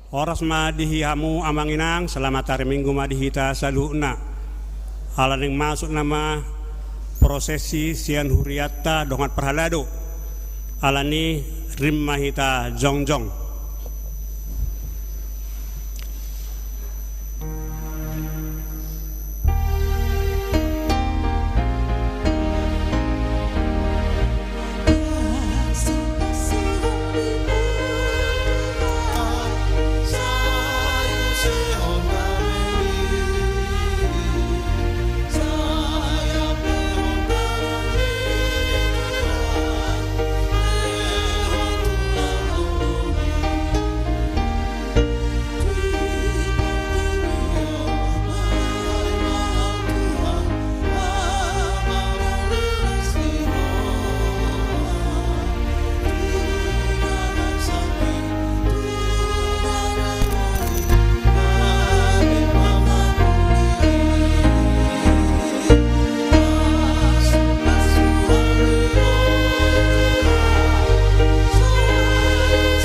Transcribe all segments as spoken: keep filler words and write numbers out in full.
Horas ma di hamu amang inang, selamat hari Minggu ma di hita saluhutna. Ala naeng masuk nama prosesi sian hurianta dongan parhalado. Alani i rim ma hita jongjong.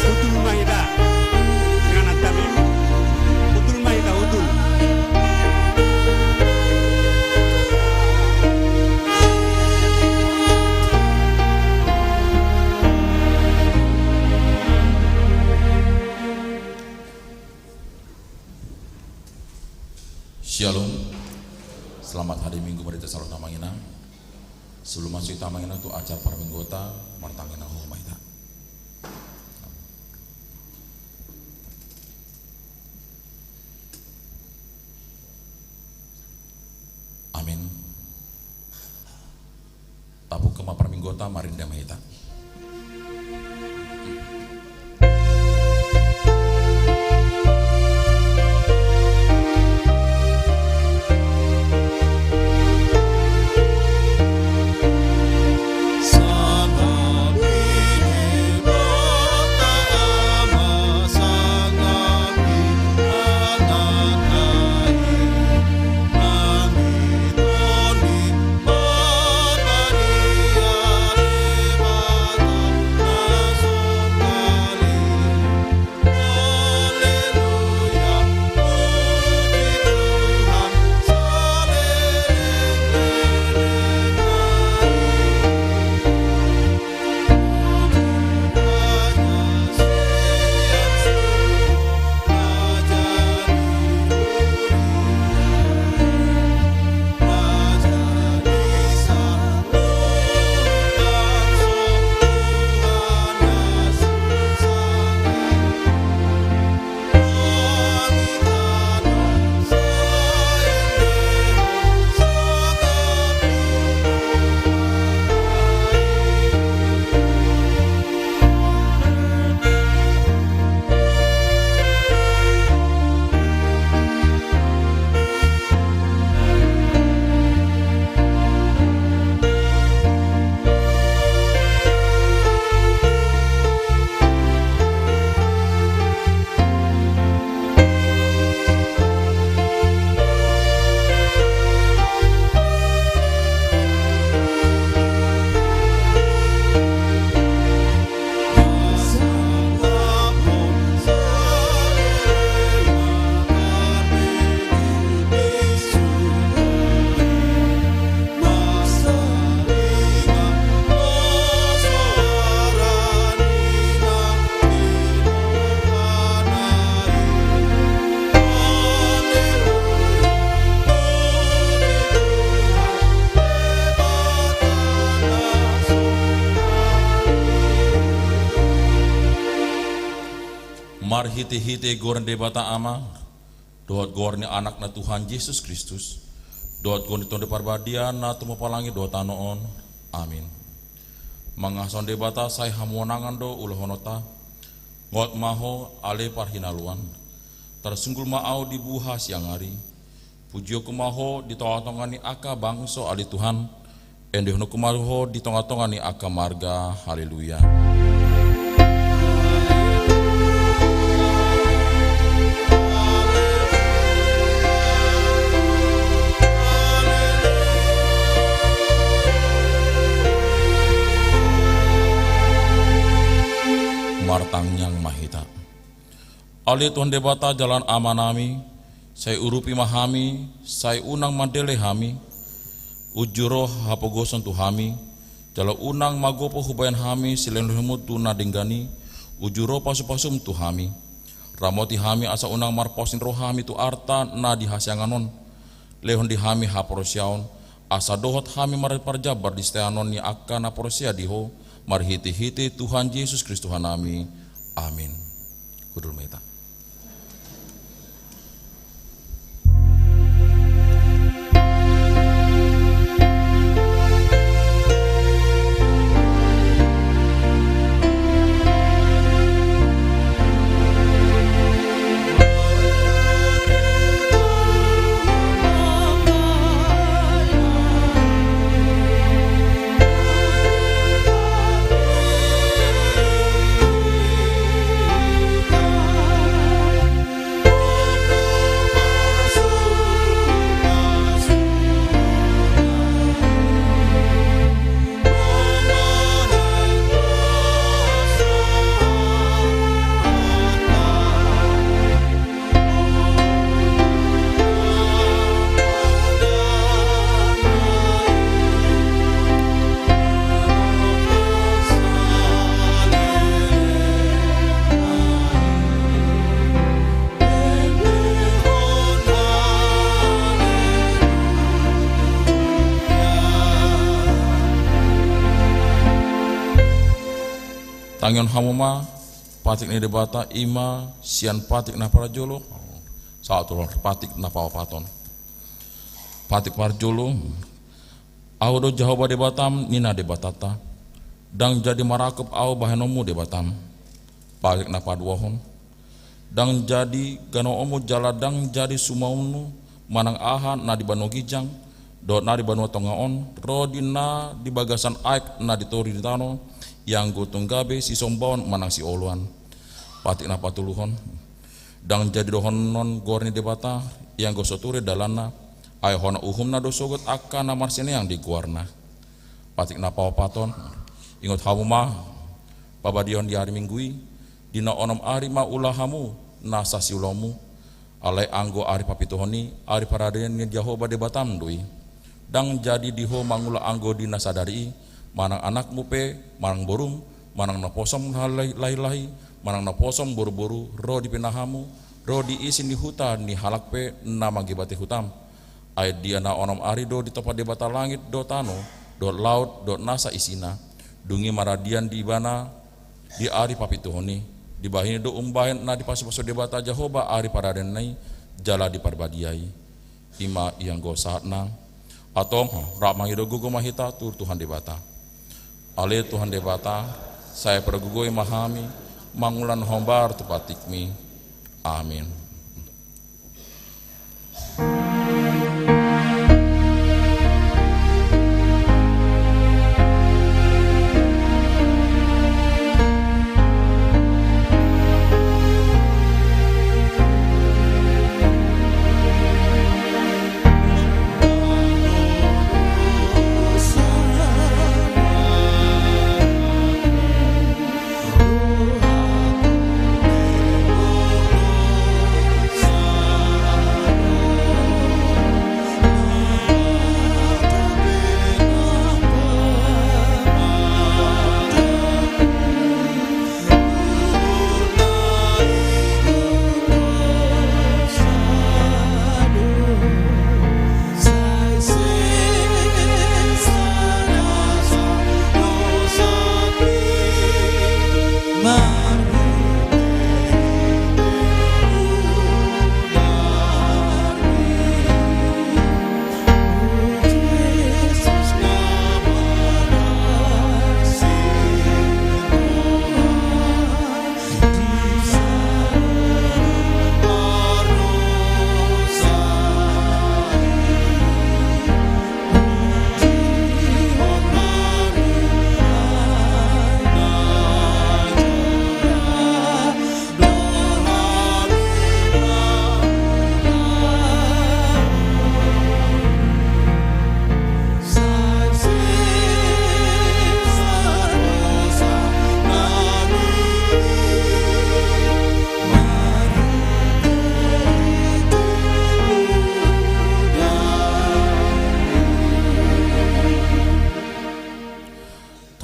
Hundul ma hita. Inganan tami. Hundul ma hita, hundul. Shalom. Selamat hari Minggu ma di hita saluhutna amang inang. Sebelum masuk hita amang inang tu acara parmingguonta, martangiang huhut ma hita. Amin. Tapungka ma parmingguonta, marende ma hita. Marhitehite goar ni Debata Ama, dohot goar ni Anakna Tuhan Jesus Kristus, dohot goar ni Tondi Parbadia na tumompa langit dohot tano on. Amin. Mangahashon Debata sai hamonangan do ulahononta. Ngot ma ho ale parhinaluan. Tarsunggul ma ahu di buha siang ari. Pujionku ma ho di tongatonga ni angka bangso ale Tuhan. Endehononku ma ho di tongatonga ni angka marga. Haleluya. Martangiang ma hita. Ale Tuhan Debata jala Amanami, sai urupi ma hami, sai unang mandele hami, uju ro hapogoson tu hami, jala unang magopo hubahen hami silehonlehonmu tu na denggan i, uju ro pasupasum tu hami. Ramoti hami asa unang marpos ni roha hami tu arta na di hasiangan on, lehon di hami haporseaon, asa dohot hami marparjambar di siteanon ni angka na porsea di Ho, marhitehite Tuhan Jesus Kristus Tuhan nami. Amin. Hundul ma hita. Tangihon hamu ma patik ni Debata, i ma sian patik na parjolo sahat tu patik na paopathon. Patik parjolo. Ahu do Jahowa Debatam, ninna Debatanta, ndang jadi marangkup ahu bahenonmu Debatam. Patik na paduahon. Ndang jadi ganoonmu jala ndang jadi sumaonmu manang aha na di banua ginjang dohot na di banua tonga on, ro di na di bagasan aek na di toru ni tano, ianggo tung gabe sisombaon manang sioloan. Patik na patoluhon. Ndang jadi dohonon goar ni Debata, ianggo so ture dalanna, ai hona uhumna do sogot angka na marsineang di goarna. Patik na paopathon. Ingot hamu ma pabadiaon di ari Minggu i, di na onom ari ma ula hamu nasa siulaonmu. Alai anggo ari papituhon i, ari paradian ni Jahowa Debatam do i. Ndang jadi di ho mangula anggo di na sadari i, manang anakmu pe, manang borum, manang naposom lahilahi, manang naposom boruboru, ro di pinahanmu, ro di isi ni huta ni halak pe na mangibati hutam. Ai di na onom ari do ditompa Debata langit dohot tano, dohot laut, dohot nasa isina. Dung i maradian di ibana di ari papituhon i, dibahen i do umbahen na dipasupasu Debata Jahowa ari paradianna i, jala diparbadiai. I ma ianggo sahatna. Antong, rap mangido gogo ma hita tu Tuhan Debata. Ale Tuhan Debata, sai pargogoi ma hami mangula na hombar tu patikmi. Amin.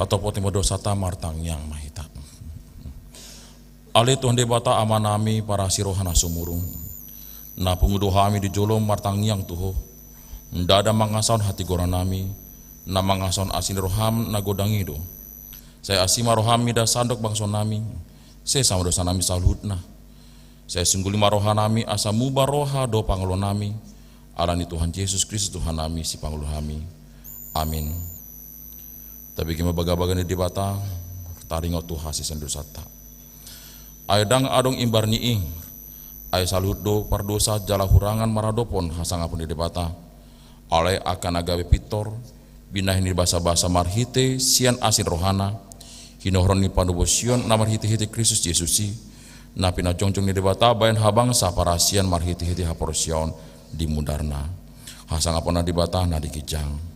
Tatopoti ma dosanta, martangiang ma hita. Ale Tuhan Debata Amanami parasi roha na sumurung, na pungu do hami di jolo martangiang tu Ho. Ndada mangasahon hatigorannami, na mangasahon asi ni roham na godang i do. Sai asi ma roham mida sandok bangsonami, sesa ma dosanami saluhutna. Sai sungguli ma rohanami asa muba roha dohot pangolunami, ala ni Tuhan Jesus Kristus Tuhannami, Sipangolu hami. Amin. Tabege ma bagabaga ni Debata, taringot tu hasesaan dosanta. Ai ndang adong imbar ni i, ai saluhut do pardosa jala hurangan maradophon hasangapon ni Debata. Alai angka na gabe pintor, binahen ni basabasa marhite sian asi ni rohana, hinohoron ni panobosion na marhitehite Kristus Jesus i, na pinajongjong ni Debata bahen habangsa parasian marhitehite haporseaon di mudarna. Hasangapon ni Debata na di ginjang.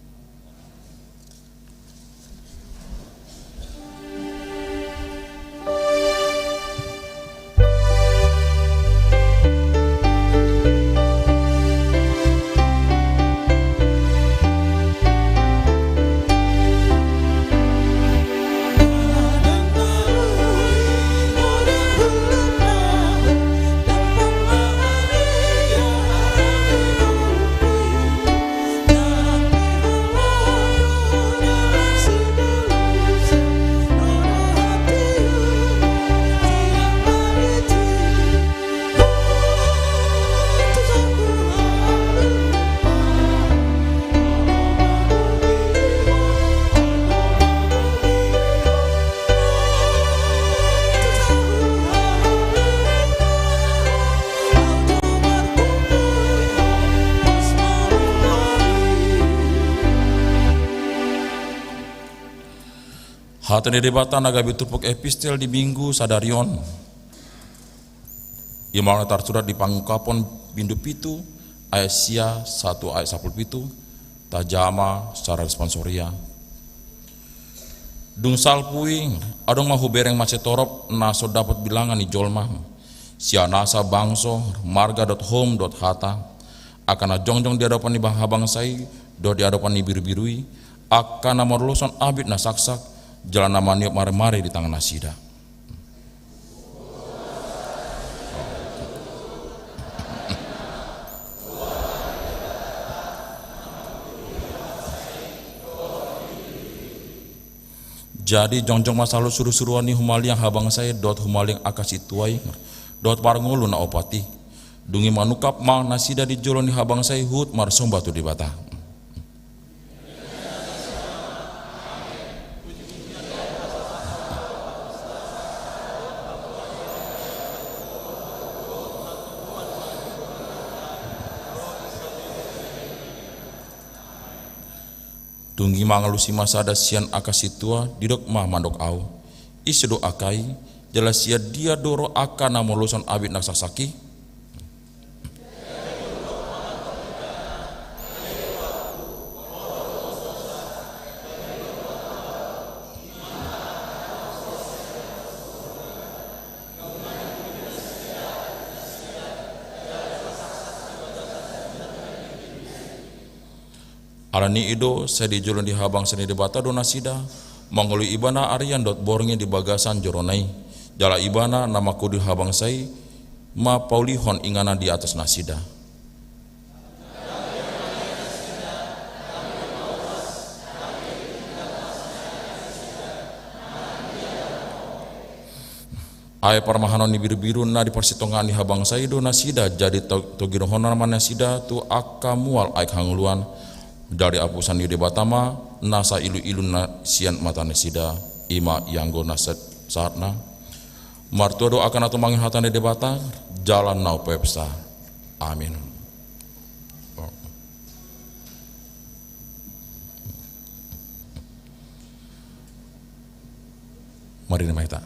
Hata ni Debata na gabe turpuk epistel di Minggu sadari on, i ma na tarsurat di Pangungkapon bindu pitu ayat sia sahat tu ayat sampulu pitu, tajama secara responsoria. Dung salpu i, adong ma hubereng mansai torop na so dapot bilangan ni jolma, sian nasa, bangso, marga dohot houm dohot hata, angka na jongjong di adopan ni bang-, habangsa i dohot di adopan ni Birubiru i, angka na marolosan abit na saksak, jala na maniop maremare di tangan nasida. Jadi jongjong ma saluhut surusuruan i humaliang habangsa i dohot humaliang angka sintua i dohot parngolu na opat i. Dung i manungkap ma nasida di jolo ni habangsa i huhut marsomba tu Debata. Dung i mangalusi ma sada sian angka sintua, didok ma mandok au: Ise do angka i, jala sian dia do ro angka na molosan abit na saksak i? Alani i do, sai di jolo ni habangsa ni Debata do nasida, mangoloi Ibana arian dohot borngin di bagasan jorona i. Jala Ibana na mangkudi habangsa i ma paulihon inganan di atas nasida. Ai parmahanon ni Birubiru na di parsitongaan ni habangsa i do nasida, jadi to-, togirohonna ma nasida tu angka mual aek hangoluan. Jadi apusan ni Debata ma nasa iluilu na sian mata nasida, i ma ianggo na sa-, sahatna. Martua do angka na tumangion hata ni Debata, jala na umpeopsa. Amin. Marende ma hita.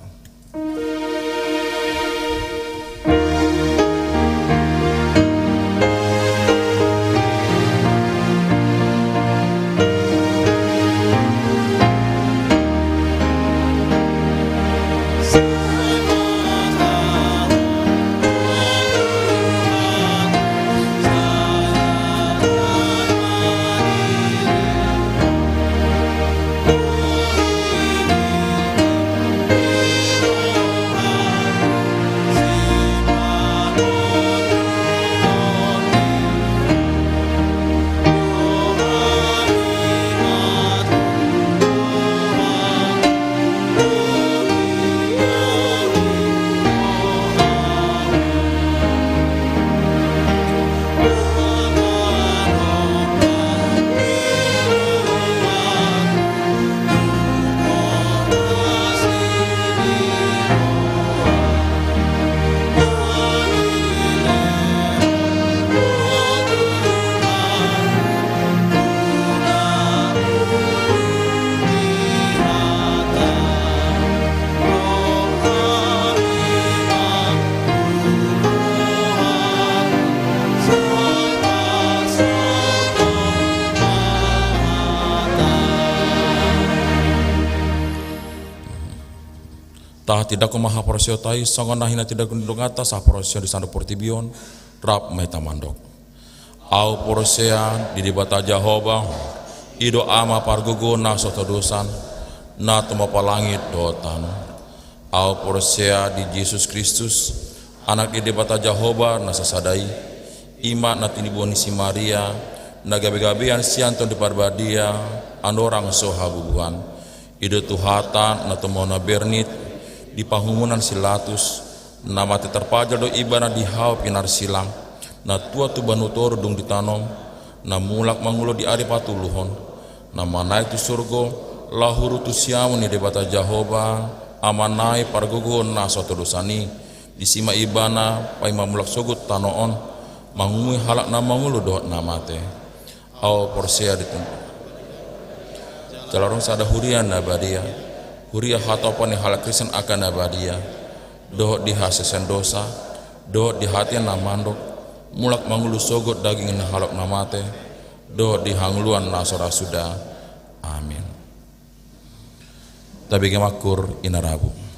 Tahatindangkon ma haporseaonta i, songon na hinatindangkon ni donganta sahaporseaon di saluhut portibi on. Rap ma hita mandok. Ahu porsea di Debata Jahowa, i do Ama pargogo na so tolosan, na tumompa langit dohot tano. Ahu porsea di Jesus Kristus, Anak ni Debata Jahowa na sasada i, i ma na tinibuan ni si Maria, na gabegabean sian Tondi Parbadia, andorang so habubuhan. I do Tuhanta na tumona bernit, di pangumunan si Latus, na mate tarpajal do Ibana di hau pinarsilang, na tuat tu banua toru dung ditanom, na mulak mangolu di ari patoluhon, na manaek tu surgo, laho huhut tu siamun ni Debata Jahowa, Ama nai pargogo na so tolosan i. Disi ma Ibana paima mulak sogot tano on, mangumui halak na mangolu dohot na mate. Ahu porsea di Tuhan. Jala adong sada huria na badia, huria hatopan ni halak Kristen angka na badia, dohot di hasesean dosa, dohot di hatiha na mandok, mulak mangolu sogot daging ni halak na mate, dohot di hangoluan na so ra suda. Amin. Tabege ma anggur i na rabu.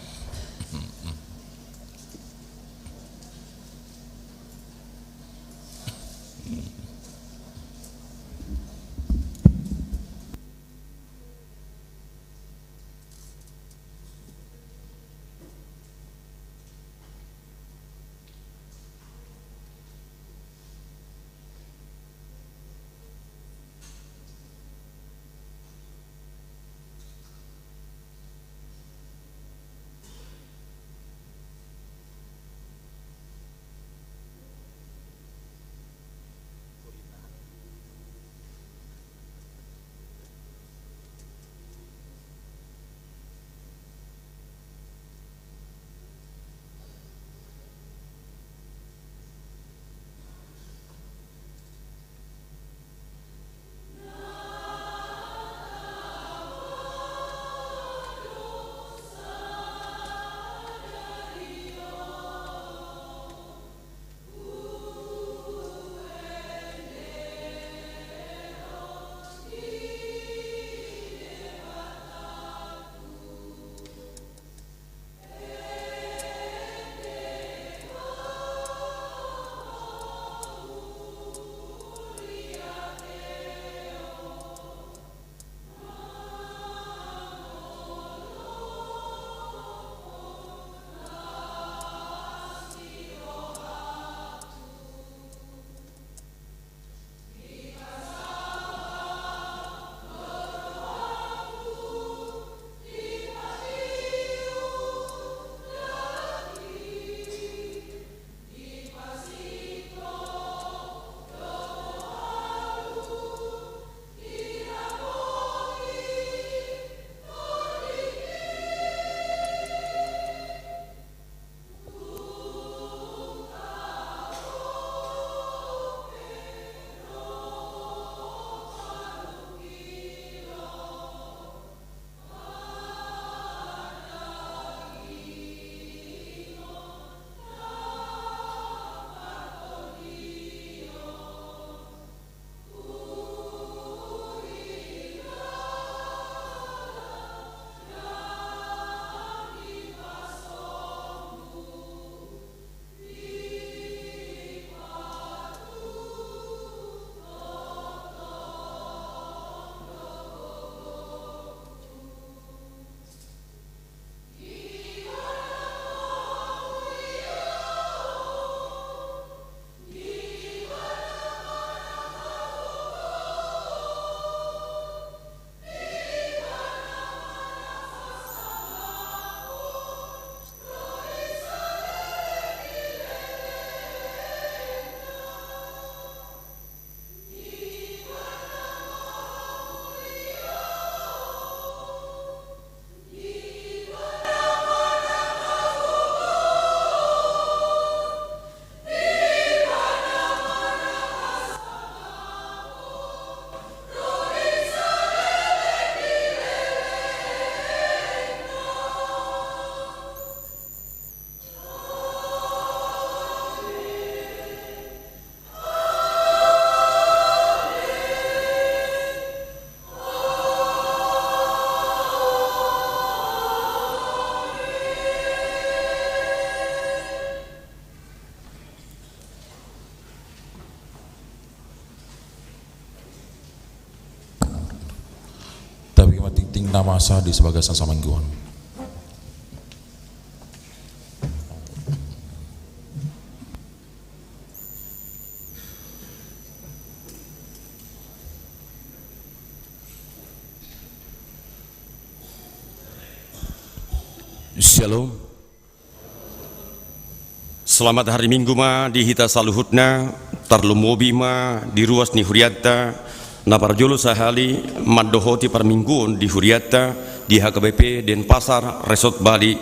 Tingting na masa di sabagasan samingguon. Shalom. Selamat hari Minggu ma di hita saluhutna, tarlumobi ma di ruas ni hurianta, na parjolo sahali mandohoti parmingguon di hurianta di H K B P Denpasar Resort Bali.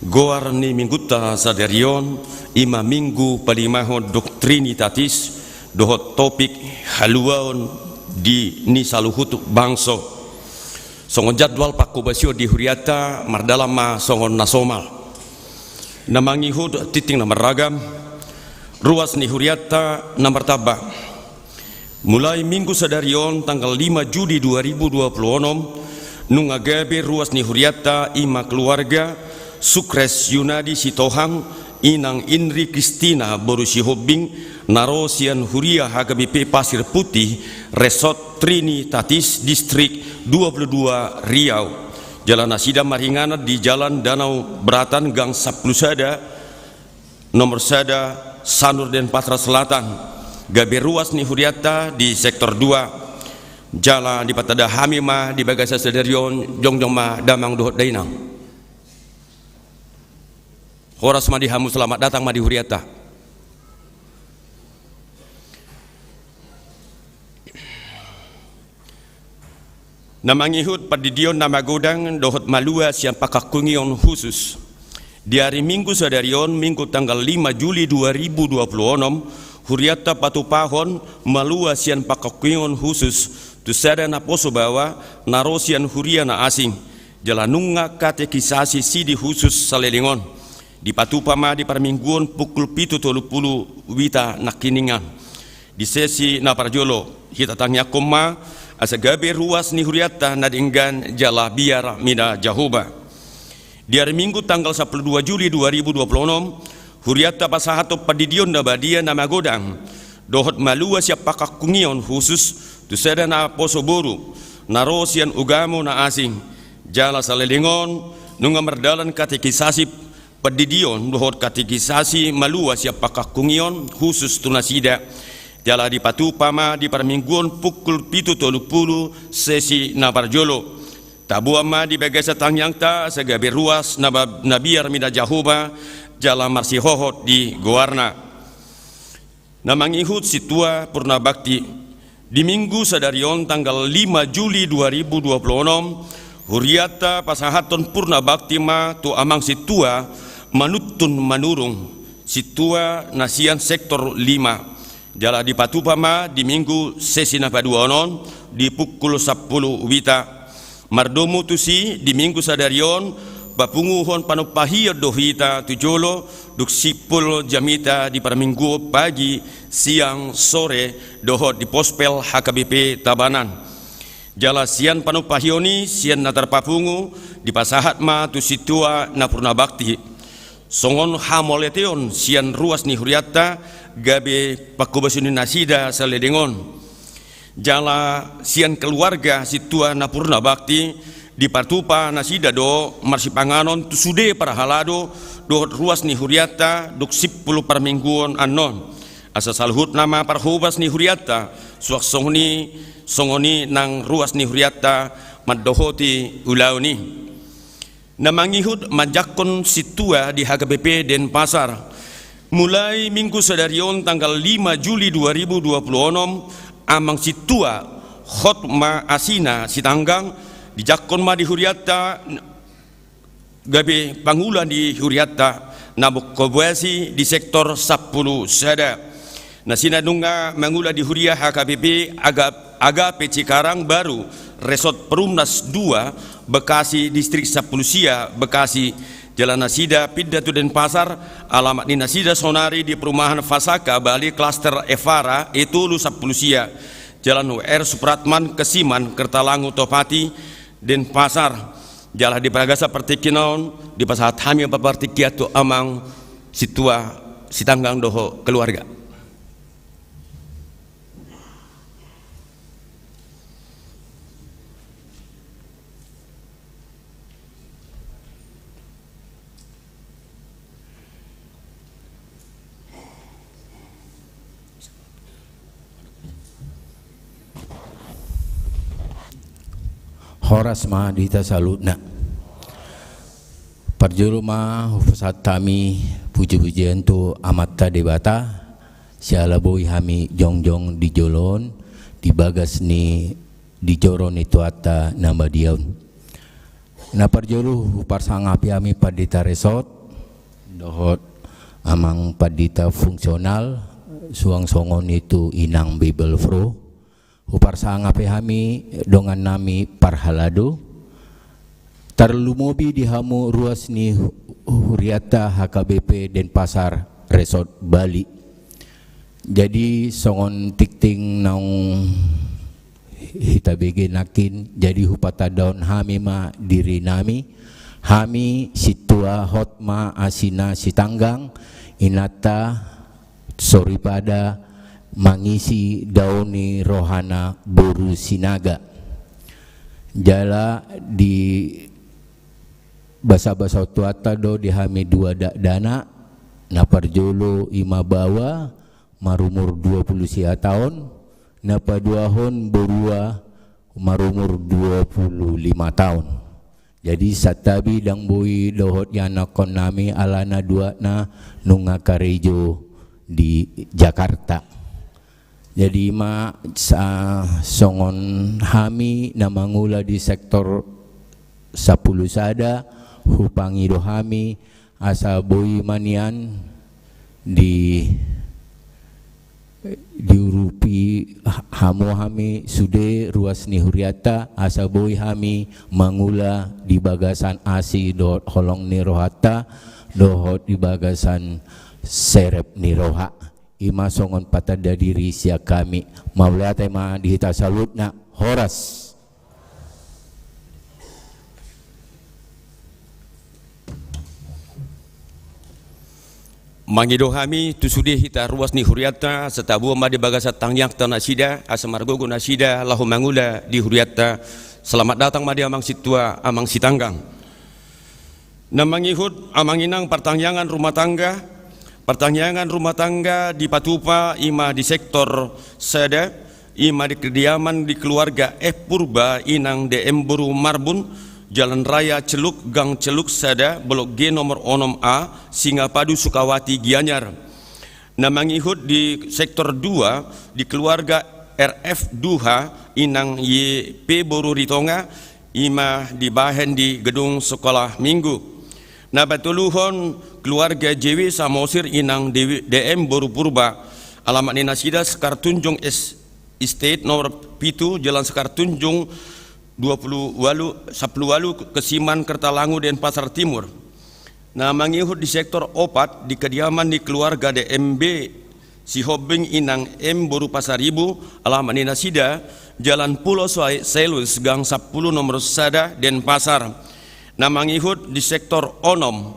Goar ni minggunta sadari on, i ma minggu palimahon Trinitatis, dohot topik haluaon di ni saluhut bangso. Songon jadwal pangkobasion di hurianta mardalan ma songon na somal. Na mangihut tingting na marragam, ruas ni hurianta na martamba. Mulai minggu sadari on tanggal lima Juli dua ribu dua puluh enam, nunga gabe ruas ni hurianta i ma keluarga Sukres Yunadi Sitohang, Inang Indri Kristina boru Sihombing, na ro sian huria H K B P Pasir Putih, Resort Trinitatis, Distrik dua puluh dua Riau. Jala nasida maringanan di Jalan Danau Beratan, Gang sampulu sada, nomor sada, Sanur, Denpasar Selatan. Gabe ruas ni hurianta di sektor dua. Jala dipatanda hami ma di bagasan sadari on, jongjong ma damang dohot dainang. Horas ma di hamu, selamat datang ma di hurianta. Na mangihut pandidion na magodang dohot malua sian pangkangkungion khusus. Di ari Minggu sadari on, Minggu tanggal lima Juli dua ribu dua puluh enam, hurianta patupahon malua sian pangkangkungion khusus tu sada naposo baoa na ro sian huria na asing. Jala nunga katekisasi sidi khusus saleleng on. Dipatupa ma di parmingguon pukul pitu tolu pulu wita nangkiningan. Di sesi na parjolo, hita tangiangkon ma asa gabe ruas ni hurianta na denggan jala biar mida Jahowa. Di ari Minggu tanggal sampulu dua Juli dua ribu dua puluh enam, hurianta pasahathon pandidion na badia na magodang dohot malua sian pangkangkungion khusus tu sada naposo boru na ro sian ugamo na asing. Jala saleleng on nunga mardalan katekisasi pandidion dohot katekisasi malua sian pangkangkungion khusus tu nasida. Jala dipatupa ma di parmingguon pukul pitu tolu pulu sesi na parjolo. Taboan ma di bagasan tangiangta asa gabe ruas na ba-, na biar mida Jahowa jala marsihohot di goarna. Na mangihut sintua purnabakti. Di Minggu sadari on tanggal lima Juli dua ribu dua puluh enam, hurianta pasahathon purnabakti ma tu amang sintua Manuntun Manurung, sintua na sian sektor lima. Jala dipatupa ma di Minggu sesi na paduahon on di pukul sampulu wita. Mardomu tusi, di Minggu sadari on papunguhon panumpahion do hita tu jolo dung simpul jamita di parmingguon pagi, siang, sore dohot di Pospel H K B P Tabanan. Jala sian panumpahion i, sian na tarpapungu, dipasahat ma tu sintua na purnabakti songon hamauliateon sian ruas ni hurianta gabe pangkobasion ni nasida saleleng on. Jala sian keluarga sintua na purnabakti dipatupa nasida do marsipanganon tu sude parhalado dohot ruas ni hurianta dung simpul parmingguon annon. Asa saluhutna ma parhobas ni hurianta suang songon i, songon i nang ruas ni hurianta mandohoti ulaon i. Na mangihut manjangkon sintua di H K B P Denpasar. Mulai Minggu sadari on tanggal lima Juli dua ribu dua puluh enam, amang sintua Hotma Asina Sitanggang dijangkon ma di hurianta gabe pangula ni hurianta na mangkombasi di sektor sampulu sada. Nasida nunga mangula di huria H K B P Aga-, Agape Cikarang Baru, Resort Perumnas dua, Bekasi, Distrik sampulu sia, Bekasi. Jala nasida pinda tu Denpasar, alamat ni nasida saonari di Perumahan Fasaka, Bali, Klaster Evara, E tolu sampulu sia, Jalan W R Supratman, Kesiman, Kertalangu, Tohpati, Denpasar. Jala di bagasan partingkian on dipasahat hami partingkian tu amang sintua Sitanggang dohot keluarga. Horas ma di hita saluhutna. Parjolo ma hupasahat hami puji-pujian tu Amanta Debata, siala boi hami jongjong di jolo on, di bagas ni, di joro ni Tuhanta na badia on. Na parjolo huparsangapi hami pandita resort, dohot amang pandita fungsional, suang songon i tu inang Bibelvrouw. Huparsangapi hami dongannami parhalado, tarlumobi di hamu ruas ni hu-, hurianta H K B P Denpasar Resort Bali. Jadi songon tingting naung hita bege nangkin, jadi hupatandahon hami ma dirinami, hami sintua Hotma Asina Sitanggang, inanta soripada mangisi dao ni rohana boru Sinaga. Jala dibasabasahon Tuhanta do di hami dua dakdanak, na parjolo i ma baoa marumur dua pulu sia taon, na paduahon borua marumur dua pulu lima taon. Jadi santabi ndang boi dohot ianakkonnami alana duana nunga karejo di Jakarta. Jadi i ma sa-, songon hami na mangula di sektor sampulu sada, hupangido hami asa boi ma nian di, diurupi ha-, hamu hami sude ruas ni hurianta, asa boi hami mangula di bagasan asi dohot holong ni rohanta, dohot di bagasan serep ni roha. I ma songon patanda diri sian hami. Mauliate ma di hita saluhutna. Horas. Mangido hami tu sude hita ruas ni hurianta, asa taboan ma di bagasan tangiangta nasida, asa margogo nasida laho mangula di hurianta. Selamat datang ma di amang sintua, amang Sitanggang. Na mangihut, amang inang, partangiangan rumah tangga, partangiangan rumah tangga dipatupa i ma di sektor sada, i ma di kediaman di keluarga F Purba, inang D M boru Marbun, Jalan Raya Celuk, Gang Celuk sada, Blok G nomor onom A, Singapadu, Sukawati, Gianyar. Na mangihut di sektor dua, di keluarga R F Duha, inang Y P boru Ritonga, i ma dibahen di gedung sekolah minggu. Na patoluhon keluarga J W Samosir, inang Dewi, D M boru Purba, alamat ni nasida Sekar Tunjung Es-, Estate nomor pitu, Jalan Sekar Tunjung dua pulu walu, sampulu walu, Kesiman, Kertalangu, Denpasar Timur. Na mangihut di sektor opat, di kediaman ni keluarga D M B Sihombing, inang M boru Pasaribu, alamat ni nasida Jalan Pulo Sai-, Sailus, Gang sampulu nomor sada, Denpasar. Na mangihut di sektor onom,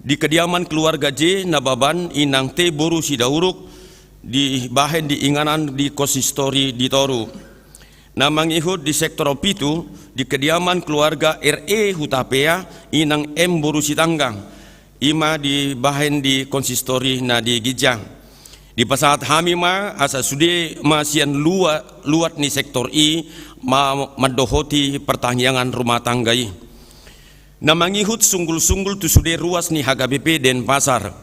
di kediaman keluarga J Nababan, inang T boru Sidauruk, dibahen di inganan di konsistori di Toru. Na mangihut di sektor pitu, di kediaman keluarga R E Hutapea, inang M boru Sitanggang, i ma dibahen di konsistori na di ginjang. Dipasahat hami ma asa sude ma sian lua-, luat ni sektor i ma mandohoti partangiangan rumah tangga i. Na mangihut sunggul-sunggul tu sude ruas ni H K B P Denpasar.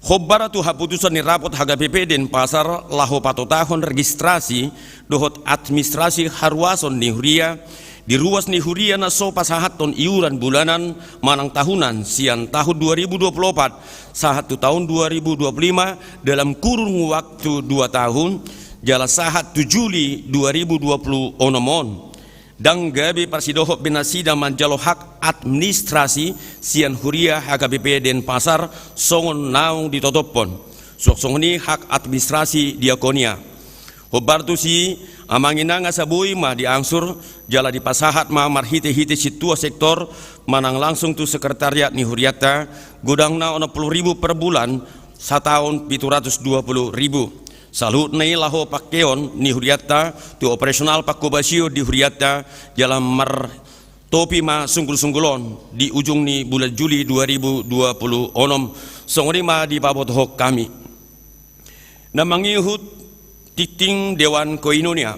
Hombar tu haputusan ni rapot H K B P Denpasar laho patotahon registrasi dohot administrasi haruason ni huria, di ruas ni huria na so pasahathon iuran bulanan manang tahunan sian tahun dua ribu dua pulu opat sahat tu tahun dua ribu dua pulu lima dalam kurun waktu dua tahun, jala sahat tu Juli dua ribu dua pulu onom on. Ndang gabe parsidohot be nasida manjalo hak administrasi sian huria H K B P Denpasar songon naung ditotophon. Suang songon i hak administrasi diakonia. Hombar tusi, amang inang, asa boi ma diangsur jala dipasahat ma marhite-hite sintua sektor manang langsung tu sekretariat ni hurianta, godangna onom pulu ribu per bulan, sataon pitu ratus dua pulu ribu. Saluhutna i laho pakeon ni hurianta tu operasional pangkobasion di hurianta, jala martopi ma sunggul-sunggul on di ujung ni bulan Juli dua ribu dua pulu onom. Songon i ma dipabotohon hami. Na mangihut tingting Dewan Koinonia.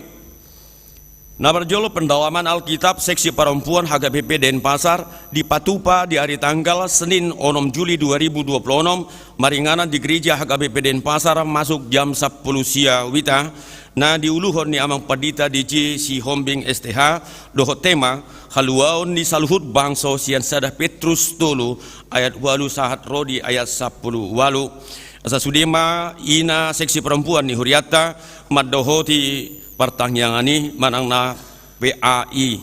Na parjolo, pendalaman Alkitab seksi perempuan H K B P Denpasar dipatupa di ari tanggal Senin onom Juli dua ribu dua puluh onom, maringanan di gereja H K B P Denpasar masuk jam sampulu sia wita, na niuluhon ni Amang Pandita D J Sihombing S T H, dohot tema haluaon ni saluhut bangso sian sada Petrus tolu ayat ualu sahat ro di ayat sampulu ualu. Asa sude ma ina seksi perempuan ni hurianta mandohoti partangiangan i manang na P A i.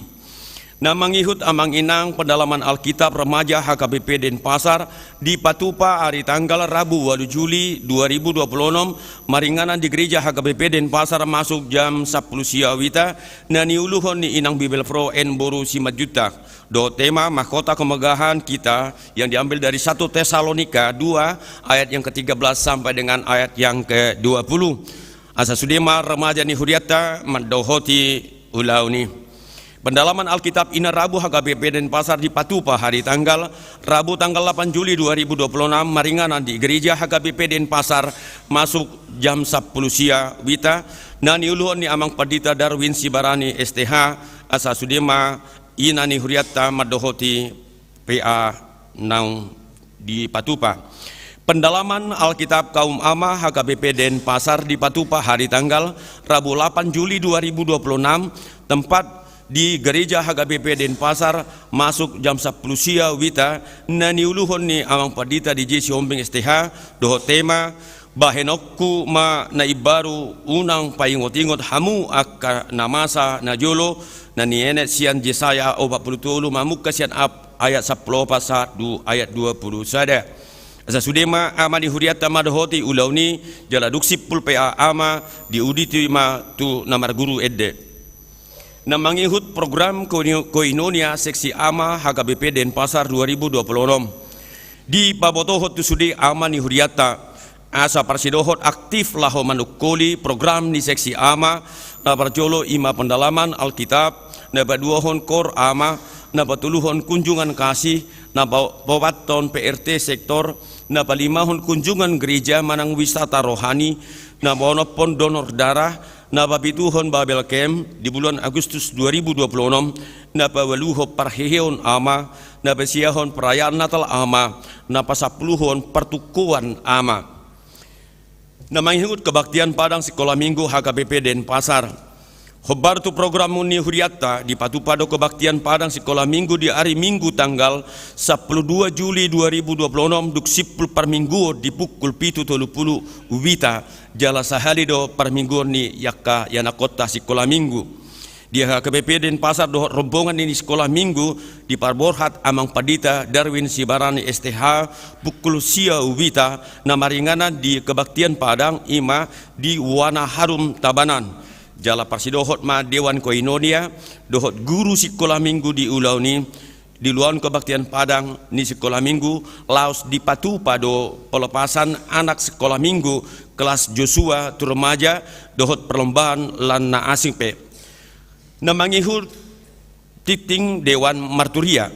Na mangihut amang inang, pendalaman Alkitab remaja H K B P Denpasar dipatupa ari tanggal Rabu ualu Juli dua ribu dua puluh onom, maringanan di gereja H K B P Denpasar masuk jam sampulu sia wita, na niuluhon ni Inang Bibelvrouw N Boru Simanjuntak. Dohot tema mahkota kemegahan kita yang diambil dari satu Tesalonika dua ayat yang ketiga belas sampai dengan ayat yang kedua puluh. Asa sude ma remaja ni hurianta mandohoti ulaon i. Pendalaman Alkitab ina Rabu H K B P Denpasar dipatupa hari tanggal Rabu tanggal delapan Juli dua ribu dua puluh enam, maringanan di gereja H K B P Denpasar masuk jam sampulu sia wita, na niuluhon ni Amang Pandita Darwin Sibarani S T H. Asa sude ma ina ni hurianta mandohoti P A naung dipatupa. Pendalaman Alkitab kaum ama H K B P Denpasar dipatupa hari tanggal Rabu delapan Juli dua ribu dua puluh enam, tempat di gereja H K B P Denpasar masuk jam sampulu sia wita, na niuluhon ni Amang Pandita D J Sihombing S T H, dohot tema Bahenonku ma na imbaru, unang paingot-ingot hamu angka na masa na jolo, na nienet sian Jesaya opat pulu tolu mamungka sian ap-, ayat sampulu opat sahat tu ayat dua pulu sada. Asa sude ma ama ni hurianta mandohoti ulaon i, jala dung simpul P A ama diuduti ma tu na marguru ende. Na mangihut program koino-, koinonia seksi ama H K B P Denpasar dua ribu dua puluh onom. Dipabotohon tu sude ama ni hurianta, asa parsidohot aktif laho manungkoli program ni seksi ama, na parjolo i ma pendalaman Alkitab, na paduahon koor ama, na patoluhon kunjungan kasih, na pa-, paopathon P R T sektor, na palimahon kunjungan gereja manang wisata rohani, na paonomhon donor darah, na papituhon Babel Camp di bulan Agustus dua ribu dua puluh onom, na paualuhon parheheon ama, na pasiahon perayaan Natal ama, na pasampuluhon partukkoan ama. Na mangihut kebaktian padang sikola minggu H K B P Denpasar. Hombar tu program ni hurianta, dipatupa do kebaktian padang sikola minggu di ari Minggu tanggal sampulu dua Juli dua ribu dua puluh onom, dung simpul parmingguon di pukul pitu tolu pulu wita, jala sahali do parmingguon ni angka ianakhonta sikola minggu. Di H K B P Denpasar dohot rombongan ni sikola minggu diparborhat Amang Pandita Darwin Sibarani S T H pukul sia wita, na maringanan di kebaktian padang i ma di Wana Harum Tabanan. Jala parsidohot ma dewan koinonia dohot guru sikola minggu di ulaon i. Di ulaon kebaktian padang ni sikola minggu, laos dipatupa do pelepasan anak sikola minggu kelas Josua tu remaja dohot perlombaan lan na asing pe. Na mangihut tingting dewan marturia.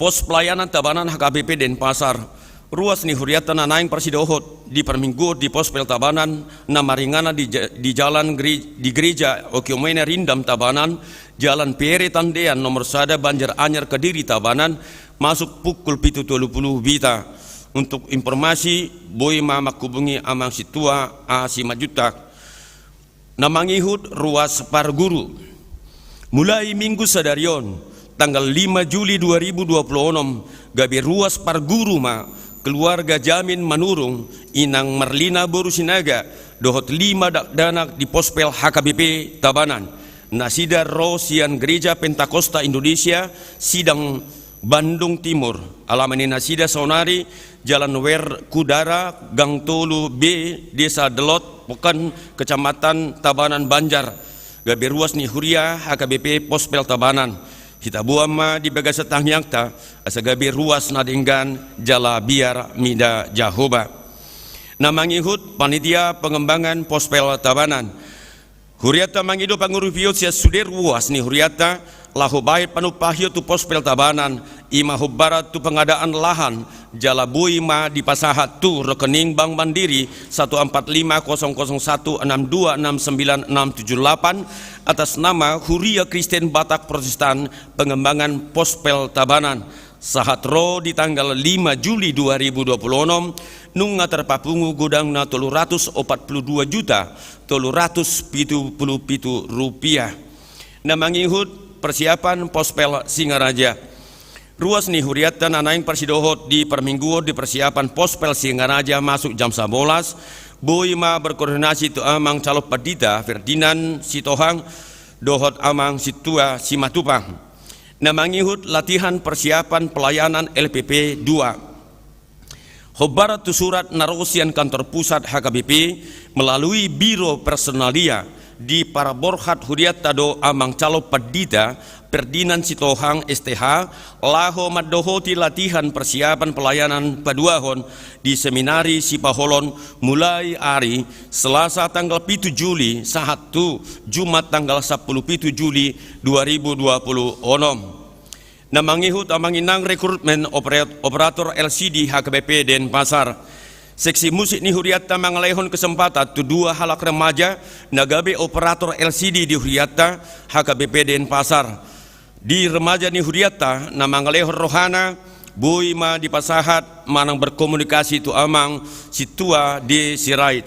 Pos pelayanan Tabanan H K B P Denpasar. Ruas ni hurianta na naeng parsidohot di parmingguon di Pospel Tabanan, na maringanan di ja-, di jalan gere-, di gereja Oikumene Rindam Tabanan, Jalan P R Tandean nomor sada, Banjar Anyar, Kediri, Tabanan, masuk pukul pitu tolu pulu wita. Untuk informasi, boi ma manghubungi Amang Sintua A. Simanjuntak. Na mangihut ruas parguru. Mulai minggu sadari on, tanggal lima Juli dua ribu dua puluh onom, gabe ruas parguru ma keluarga Jamin Manurung, Inang Marlina boru Sinaga, dohot lima dakdanak di Pospel H K B P Tabanan. Nasida ro sian Gereja Pentakosta Indonesia Sidang Bandung Timur. Alaman ni nasida saonari Jalan Wer Kudara, Gang tolu B, Desa Delot, Pokan, Kecamatan Tabanan, Banjar. Gabe ruas ni huria H K B P Pospel Tabanan. Hita boan ma di bagasan tangiangta, asa gabe ruas na denggan jala biar mida Jahowa. Na mangihut panitia pengembangan Pospel Tabanan. Hurianta mangido pangurupion sian sude ruas ni hurianta, laho bahen panumpahion tu Pospel Tabanan, i ma hombar tu pengadaan lahan jala boi ma dipasahat tu rekening Bank Mandiri satu empat lima kosong kosong satu enam dua enam sembilan enam tujuh delapan, atas nama Huria Kristen Batak Protestan Pengembangan Pospel Tabanan, sahat ro di tanggal lima Juli dua ribu dua puluh onom, nunga tarpapungu godangna tolu ratus opat puluh dua juta tolu ratus pitu puluh pitu rupiah. Na mangihut persiapan Pospel Singaraja. Ruas ni huriatta na naeng parsidohot di parmingguon di persiapan Pospel Singaraja masuk jam sabolas, boi ma berkoordinasi tu Amang Calon Pandita Ferdinand Sitohang dohot Amang Sintua Simatupang. Na mangihut latihan persiapan pelayanan L P P dua. Hombar tu surat na ro sian kantor pusat H K B P melalui Biro Personalia, diparaborhat huriatta do Amang Calon Pandita Ferdinand Sitohang, S T H, laho mandohoti latihan persiapan pelayanan paduahon di seminari Sipaholon mulai ari Selasa tanggal pitu Juli sahat tu Jumat tanggal sampulu pitu Juli dua ribu dua puluh onom. Na mangihut Amang Inang rekrutmen operat-, operator L C D H K B P Denpasar. Seksi musik ni huriatta mangalehon kesempatan tu dua halak remaja na gabe operator L C D di huriatta H K B P Denpasar. Di remaja ni huriatta na mangalehon rohana, boi ma dipasahat manang berkomunikasi tu Amang Sintua D Sirait.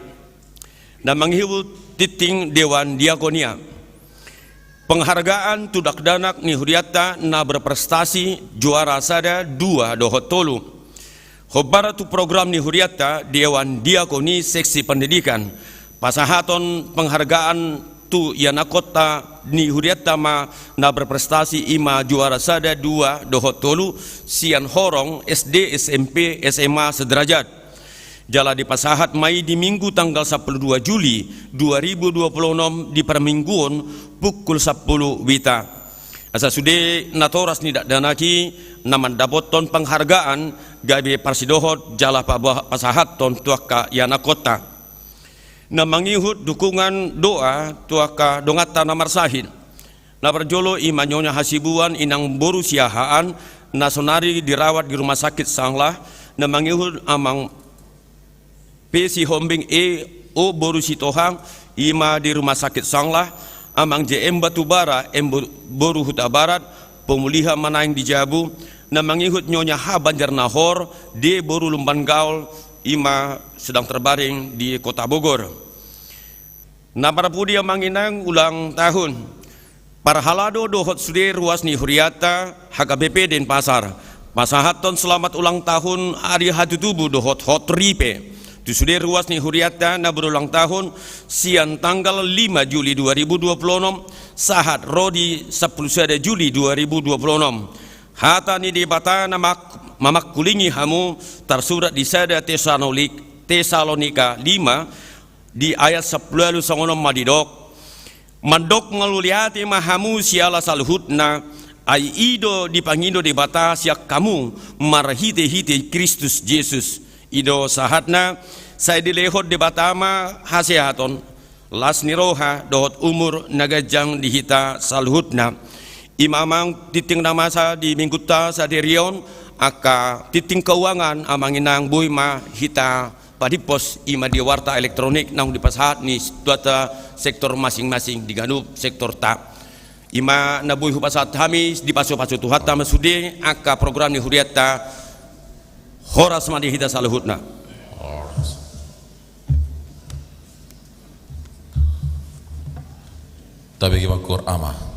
Na mangihut tingting Dewan Diakonia. Penghargaan tu dakdanak ni huriatta na berprestasi juara sada, dua dohot tolu. Hombar tu program ni huriatta Dewan Diakoni Seksi Pendidikan. Pasahaton penghargaan tu ianakhonta ni huriatta ma na berprestasi, i ma juara sada, dua dohot tolu sian horong S D, S M P, S M A sederajat. Jala dipasahat ma i di Minggu tanggal sampulu dua Juli dua ribu dua puluh onom di parmingguon pukul sampulu wita. Asa sude natoras ni dakdanak i na mandapothon penghargaan gabe parsidohot jala paba-, pasahathon tu angka ianakhonta. Na mangihut dukungan doa tu angka donganta na marsahit. Na parjolo i ma Nyonya Hasibuan Inang boru Siahaan na saonari dirawat di Rumah Sakit Sanglah, na mangihut Amang P Sihombing E O boru Sitohang, i ma di Rumah Sakit Sanglah, Amang J M Batubara M bo-, boru Hutabarat, pemulihan ma naeng di jabu, na mangihut Nyonya H Banjarnahor D boru Lumbangaol, i ma sedang terbaring di Kota Bogor. Na parpudi Amang Inang ulang tahun. Parhalado dohot sude ruas ni huriatta H K B P Denpasar, pasahathon selamat ulang tahun ari hatutubu dohot hot ripe tu sude ruas ni huriatta na berulang tahun sian tanggal lima Juli dua ribu dua puluh onom sahat ro di sampulu sada Juli dua ribu dua puluh onom. Hata ni Debata na mak-, mamangkulingi hamu tarsurat di sada Tesalonik-, Tesalonika lima, di ayat sampulu ualu songon on ma didok: Mandok mauliate ma hamu siala saluhutna, ai i do dipangido Debata sian hamu marhitehite Kristus Jesus. I do sahatna, sai dilehon Debata ma hasehaton, las ni roha dohot umur na ganjang di hita saluhutna. I ma Amang tingting na masa di minggunta sadari on, angka tingting keuangan Amang Inang boi ma hita padimpos, i ma di warta elektronik naung dipasahat ni situata sektor masing-masing di ganup sektorta. I ma na boi hupasahat hami, dipasupasu Tuhanta ma sude angka program ni huriatta. Horas ma di hita saluhutna. Horas. Tabege ma Amang.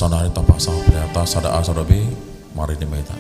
Saonari tapasahat hata sada A sada B, marende ma hita.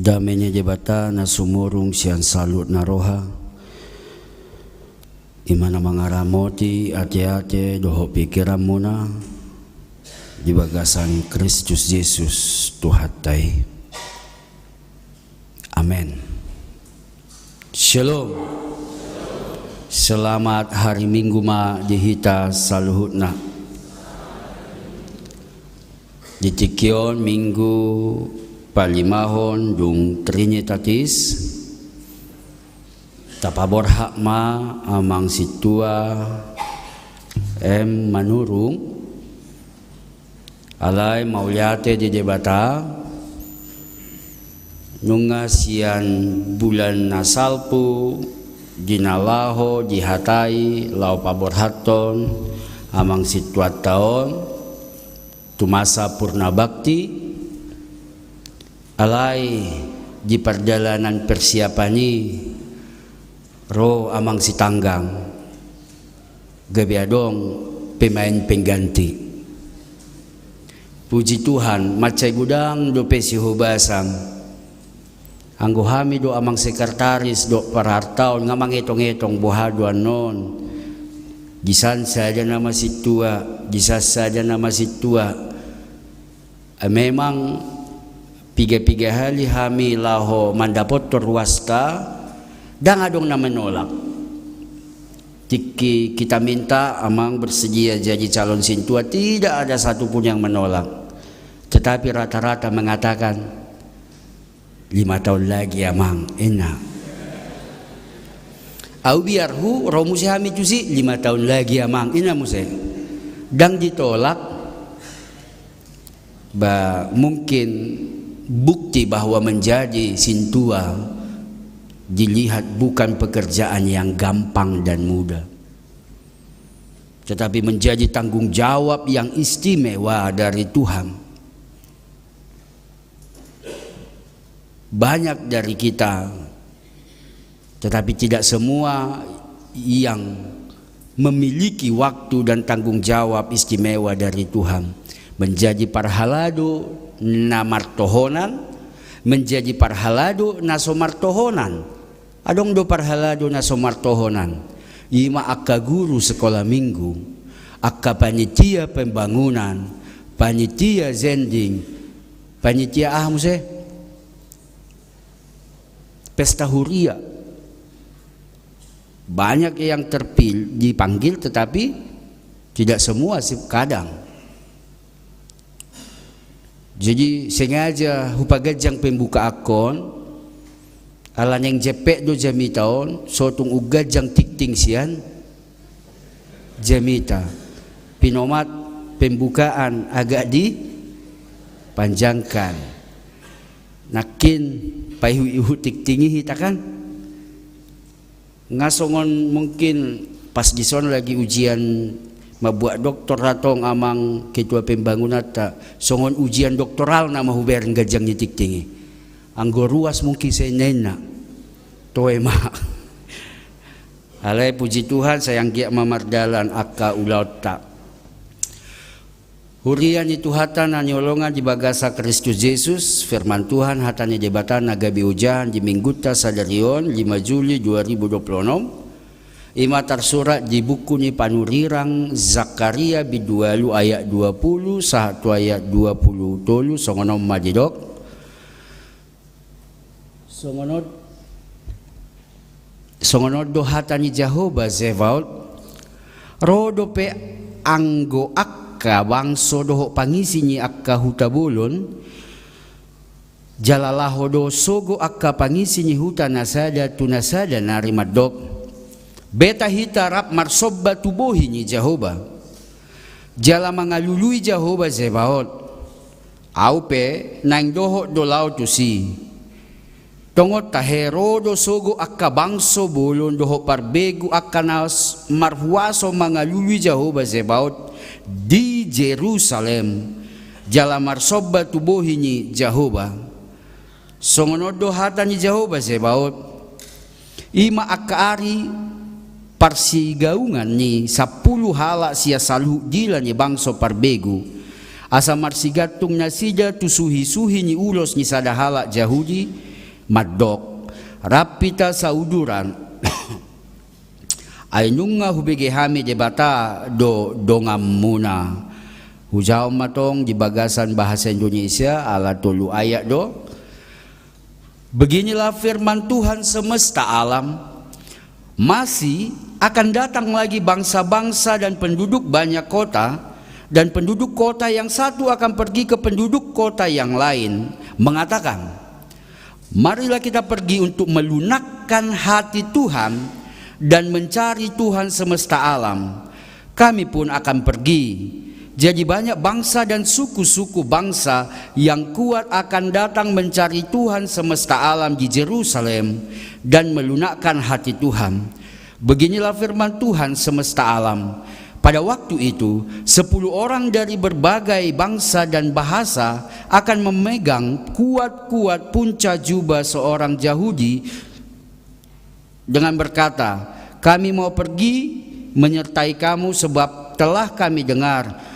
Dame ni Debata na sumurung sian saluhut na roha, i ma na mangaramoti ateate dohot pingkiranmuna di bagasan Kristus Jesus Tuhanta i. Amen. Shalom. Selamat hari Minggu ma di hita saluhutna. Di tingki on Minggu palimahon dung Trinitatis, tapaborhat ma amang sintua M Manurung. Alai mauliate di Debata, nunga sian bulan na salpu di na laho dihatai laho paborhathon amang sintuanta on tu masa purna bakti. Alai di pardalanan persiapan i ro amang sitanggang, gabe adong pemain pengganti. Puji Tuhan, mansai godang dope sihobasan. Anggo hami do amang sekretaris dohot parhartaon nga mangetong-etong boha do annon. Di san sadia nama sintua, di san sadia nama sintua. Memang piga-piga hali hami laho mandapothon ruasta, ndang adong na menolak. Tingki kita minta amang bersedia jadi calon sintua, tidak ada satu pun yang menolak. Tetapi rata-rata mengatakan, "Lima tahun lagi, Amang," ninna. Au biarhu, ro muse hami tusi, "Lima tahun lagi, Amang," ninna muse. Ndang ditolak. Ba, mungkin bukti bahwa menjadi sintua dilihat bukan pekerjaan yang gampang dan mudah, tetapi menjadi tanggung jawab yang istimewa dari Tuhan. Banyak dari kita, tetapi tidak semua yang memiliki waktu dan tanggung jawab istimewa dari Tuhan, menjadi parhalado na martohonan, menjadi parhalado na so martohonan. Adong do parhalado na so martohonan, i ma angka guru sekolah minggu, angka panitia pembangunan, panitia zending, panitia aha muse? Pesta huria. Banyak yang terpil-, dipanggil, tetapi tidak semua sih, kadang. Jadi, sengaja hupaganjang pembukaan on, ala naeng jempek do jamita on, so tung huganjang tingting sian jamita. Pinomat pembukaan agak dipanjangkan. Nangkin paihut-ihut tingting i hita kan? Nga songon mungkin pas dison lagi ujian mambuat doktor atong amang ketua pembangunanta, songon ujian doktoralna ma hubereng ganjang ni tingting i. Anggo ruas mungkin sai ninna, toe ma. Alai puji Tuhan, sai anggiat ma mardalan angka ulaonta. Huria ni Tuhanta na hinaholongan di bagasan Kristus Jesus, firman Tuhan, hata ni Debata na gabe ojahan di Minggunta sadari on, lima Juli dua ribu dua puluh enam. I ma tarsurat di buku ni panurirang Zakaria bindu ualu ayat dua puluh sahat tu ayat dua puluh tolu, songon on ma didok. Songon on, songon on do hata ni Jahowa Zebaot, ro dope anggo angka bangso dohot pangisi ni angka huta bolon, jala laho do sogo angka pangisi ni huta na sada tu na sada nari mandok, beta hita rap marsomba tu bohi ni Jahowa, jala mangalului Jahowa Zebaot. Au pe naeng dohot do laho tusi. Tongon tahe ro do sogo angka bangso bolon dohot parbegu angka na s-, marhuaso mangalului Jahowa Zebaot di Jerusalem, jala marsomba tu bohi ni Jahowa. Songon on do hata ni Jahowa Zebaot. I ma angka ari parsigaungan ni sampulu halak sian saluhut dila ni bangso parbegu, asa marsigantung nasida tu suhi-suhi ni ulos ni sada halak Jahudi, Mandok, rap hita sauduran. Ai nunga hubege hami Debata do donganmuna. Hujaha ma tong di bagasan bahasa Indonesia, ala tolu ayat do. Beginilah firman Tuhan semesta alam, masih akan datang lagi bangsa-bangsa dan penduduk banyak kota, dan penduduk kota yang satu akan pergi ke penduduk kota yang lain, mengatakan, "Marilah kita pergi untuk melunakkan hati Tuhan dan mencari Tuhan semesta alam. Kami pun akan pergi." Jadi banyak bangsa dan suku-suku bangsa yang kuat akan datang mencari Tuhan semesta alam di Jerusalem dan melunakkan hati Tuhan. Beginilah firman Tuhan semesta alam. Pada waktu itu, sepuluh orang dari berbagai bangsa dan bahasa akan memegang kuat-kuat punca jubah seorang Yahudi dengan berkata, "Kami mau pergi menyertai kamu sebab telah kami dengar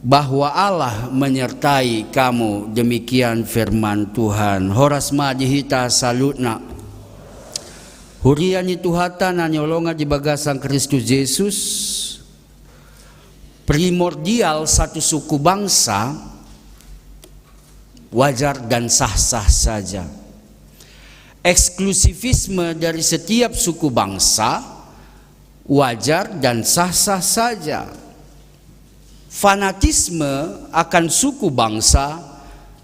bahwa Allah menyertai kamu." Demikian firman Tuhan. Horas ma di hita saluhutna. Huria ni Tuhanta na hinaholongan di bagasan Kristus Jesus, primordial satu suku bangsa wajar dan sah-sah saja. Eksklusivisme dari setiap suku bangsa wajar dan sah-sah saja. Fanatisme akan suku bangsa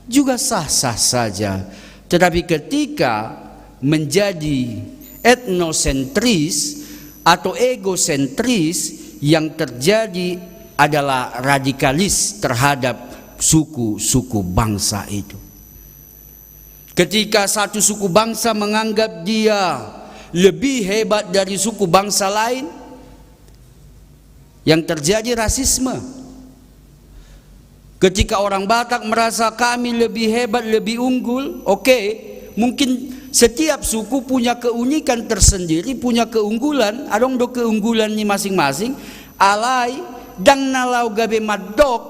juga sah-sah saja. Tetapi ketika menjadi etnosentris atau egosentris, yang terjadi adalah radikalis terhadap suku-suku bangsa itu. Ketika satu suku bangsa menganggap dia lebih hebat dari suku bangsa lain, yang terjadi rasisme. Ketika orang Batak merasa kami lebih hebat, lebih unggul, oke, mungkin setiap suku punya keunikan tersendiri, punya keunggulan, adong do keunggulan ni masing-masing, alai ndang na laho gabe mandok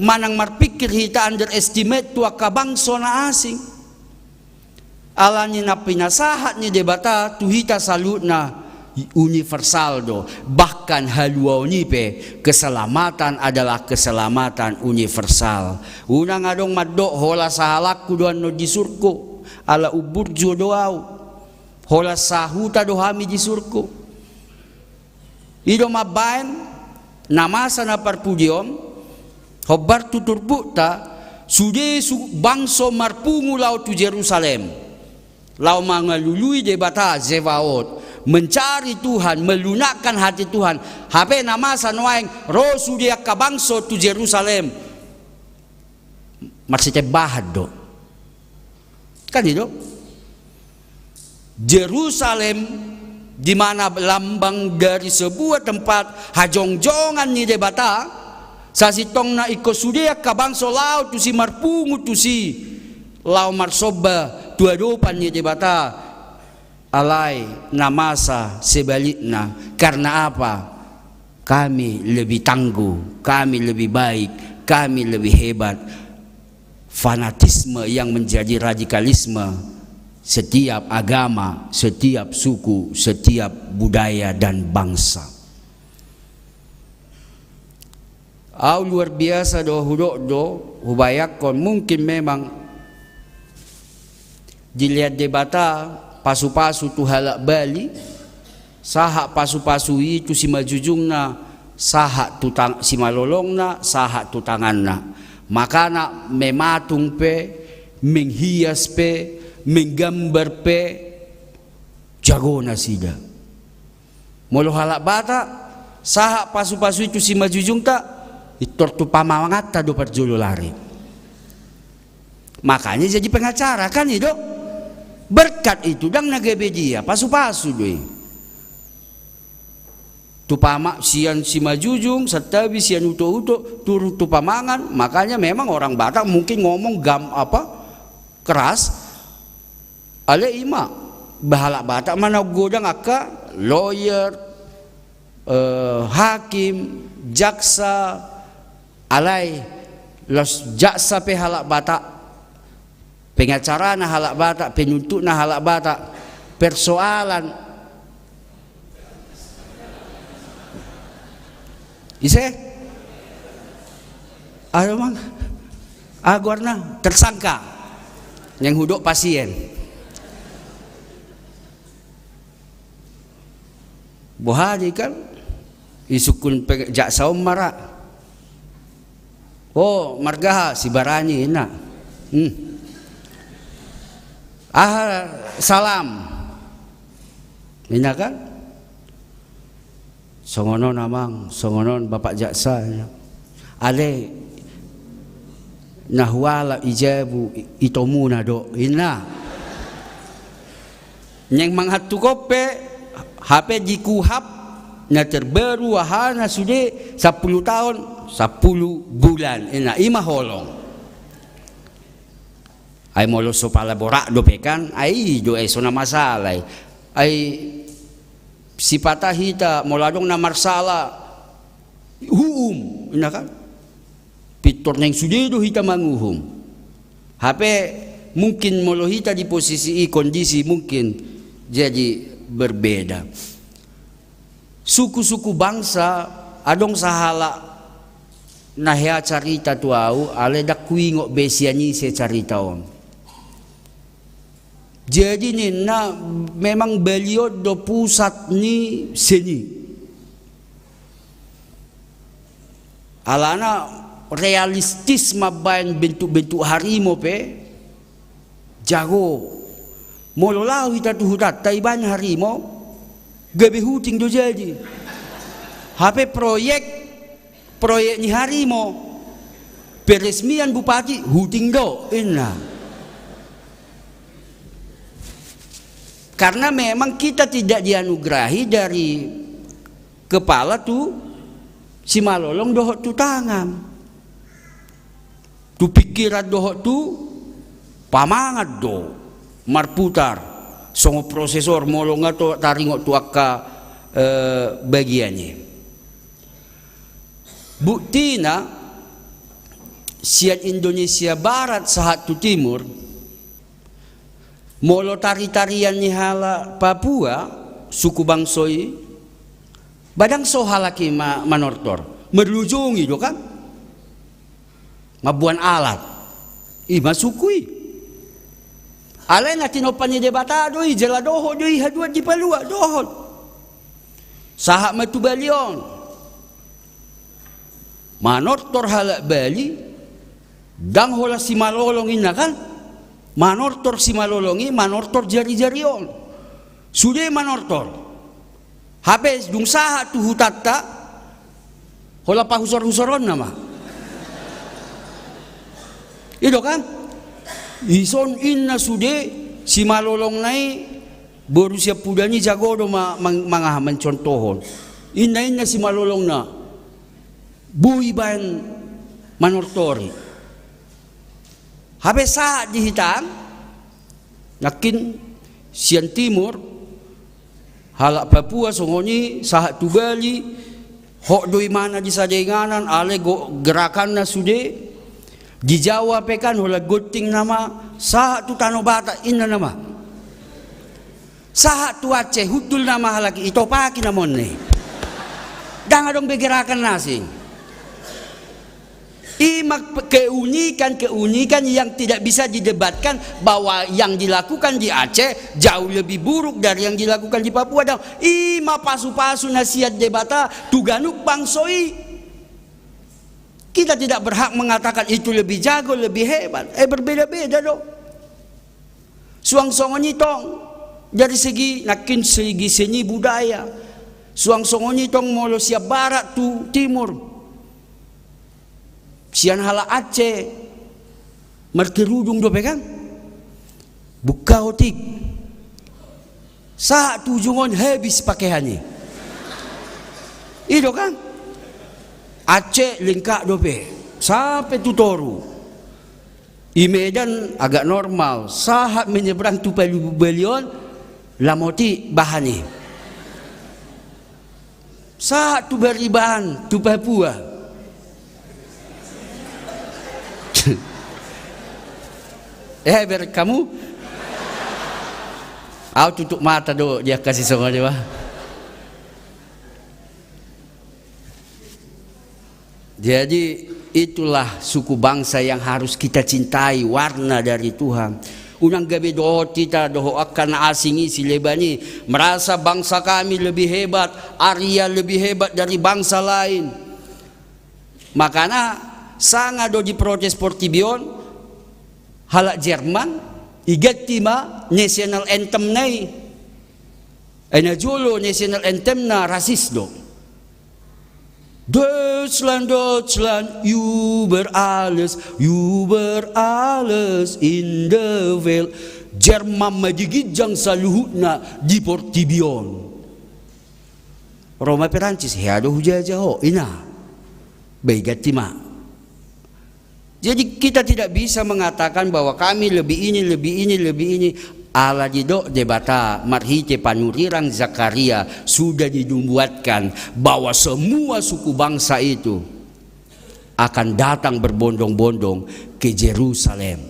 manang marpikir hita underestimate tu angka bangso na asing. Ala ni na pinasahat ni Debata tu hita saluhutna universal do, bahkan haluaon i pe keselamatan adalah keselamatan universal. Unang adong mandok holan sahalakku do annon di surgo, ala umburjo do au. Holan sahuta do hami di surgo. I do mambaen na masa na parpudi on, hombar tu turpukta, sude su-, bangso marpungu laho tu Jerusalem, laho mangalului Debata Zebaot, mencari Tuhan, melunakkan hati Tuhan. Hape na masa nuaeng ro sude angka bangso tu Jerusalem. Marsitembahan do. Kan i do? Jerusalem, di mana lambang dari sebuah tempat hajongjongan ni Debata, sasintongna ingkon sude angka bangso laho tusi, marpungu tusi, laho marsomba tu adopan ni Debata. Alai na masa sebalikna. Karena apa? Kami lebih tangguh, kami lebih baik, kami lebih hebat. Fanatisme yang menjadi radikalisme setiap agama, setiap suku, setiap budaya dan bangsa. Au luar biasa do hudok do, hubayangkon mungkin memang dilehon Debata pasu-pasu tu halak Bali, sahat pasu-pasu i tu simanjujungna, sahat tu tang-, simalolongna, sahat tu tanganna. Makana mematung pe, menghias pe, menggambar pe, jago nasida. Molo halak Batak, sahat pasu-pasu i tu simanjujungta, pintor tu pamanganta do parjolo lari. Makanya jadi pengacara, kan i do? Berkat itu, ndang na gabe dia, pasu-pasu do i. Tu pama-, sian simanjujung, santabi, sian utok-utok, turun tu pamangan, makanya memang orang Batak mungkin ngomong gam-, apa, keras, alai i ma, ba halak Batak ma na godang angka lawyer, eh, hakim, jaksa, alai laos jaksa pe halak Batak Pengacarana halak Batak, penuntutna halak Batak, persoalan. Ise? Aha do mang? Aha goarna? Tersangka. Naeng hudok pasien. Boha do i kan? Isungkun pe jaksa on ma ra. O, marga aha? Sibarani, inna. Hmm. Aha salam? Inna kan? Songon on amang, songon on bapak jaksa, inna. Alai na hualap i jabu i, itomuna do, inna. Naeng manghattuhon pe, hape di kuhap na terbaru, aha na sude, sampulu taon, sampulu bulan, inna, i ma holong. Ai molo so pala borat dope kan, ai i do, ai so na masalah i. Ai sipata hita molo adong na marsala, huhum, inna kan? Pintor naeng sude do hita manguhum. Hape mungkin molo hita di posisi i, kondisi mungkin jadi berbeda. Suku-suku bangsa, adong sahalak na hea carita tu au, alai ndang huingot be sian ise carita on. Jadi ninna, memang Bali on do pusat ni seni. Alana realistis mambaen bentuk-bentuk harimo pe jago. Molo laho hita tu hutanta, ibaen harimo, gabe huting do jadi. Hape proyek, proyek ni harimo, peresmian bupati, huting do, inna. Karena memang kita tidak dianugerahi dari kepala tu simalolong dohot tu tangan. Tu pikiran dohot tu pamangan do marputar songon prosesor, molo nga taringot tu angka, eh, bagian i. Buktina, sian Indonesia Barat sahat tu Timur, molo tari-tarian ni halak Papua, suku bangso i, ba ndang so halak i ma-, manortor, marlujongi do kan? Mamboan alat. I ma suku i. Alai na tinompa ni Debata do i, jala dohot do i haduan dipaluat, dohot. Sahat ma tu Bali on. Manortor halak Bali, ndang holan simalolong inna kan? Manortor simalolong i, manortor jari-jari on. Sude manortor. Hape dung sahat tu hutanta, holan pahusor-husoronna ma. I do kan? Ison inna sude simalolongna i, boru siampudan i jago do ma-, mang-, mangaha, mancontohon. Inna, inna simalolongna. Boi baen manortor i. Hape sahat di hita, nangkin sian Timur, halak Papua songon i, sahat tu Bali, hot do imana di sada inganan, alai go-, gerakanna sude, di Jawa pe kan, holan gonting nama, sahat tu Tano Batak, inna nama. Sahat tu Aceh, hundul nama halak i, itopaki nama on i. Ndang adong be gerakan na asing. I ma keunikan-keunikan yang tidak bisa didebatkan bahwa yang dilakukan di Aceh jauh lebih buruk dari yang dilakukan di Papua. Dan i ma pasu-pasu na sian Debata tu ganup bangso i. Kita tidak berhak mengatakan itu lebih jago, lebih hebat. Eh, berbeda-beda do. Suang songon i tong, dari segi, nangkin segi seni budaya. Suang songon i tong molo sian barat tu timur. Sian halak Aceh, markerudung dope kan? Buka otik. Sahat tu ujung on habis pakaian i. I do kan? Aceh lengkap dope. Sampe tu toru. I Medan agak normal, sahat menyeberang tu Palu Bali on, lam otik bahan i. Sahat tu Bariban, tu Papua. Eh, berek hamu. Au tutup mata do di angka sisongon i, bah. Jadi, itulah suku bangsa yang harus kita cintai, warna dari Tuhan. Unang gabe dohot hita dohot angka na asing i, sileban i, merasa bangsa kami lebih hebat, Arya lebih hebat dari bangsa lain. Makana sanga do diprotes portibi on halak Jerman, iganti ma national anthem-na i. Ai na jolo national anthem-na rasis do. Deutschland, Deutschland, über alles, über alles in der Welt. Jerman ma di ginjang saluhutna di portibi on. Ro ma Perancis, hea do hujaha ho, ina. Ba iganti ma. Jadi, kita tidak bisa mengatakan bahwa kami lebih ini, lebih ini, lebih ini. Ala didok Debata marhite panurirang Zakaria, sudah dinubuatkan bahwa semua suku bangsa itu akan datang berbondong-bondong ke Jerusalem.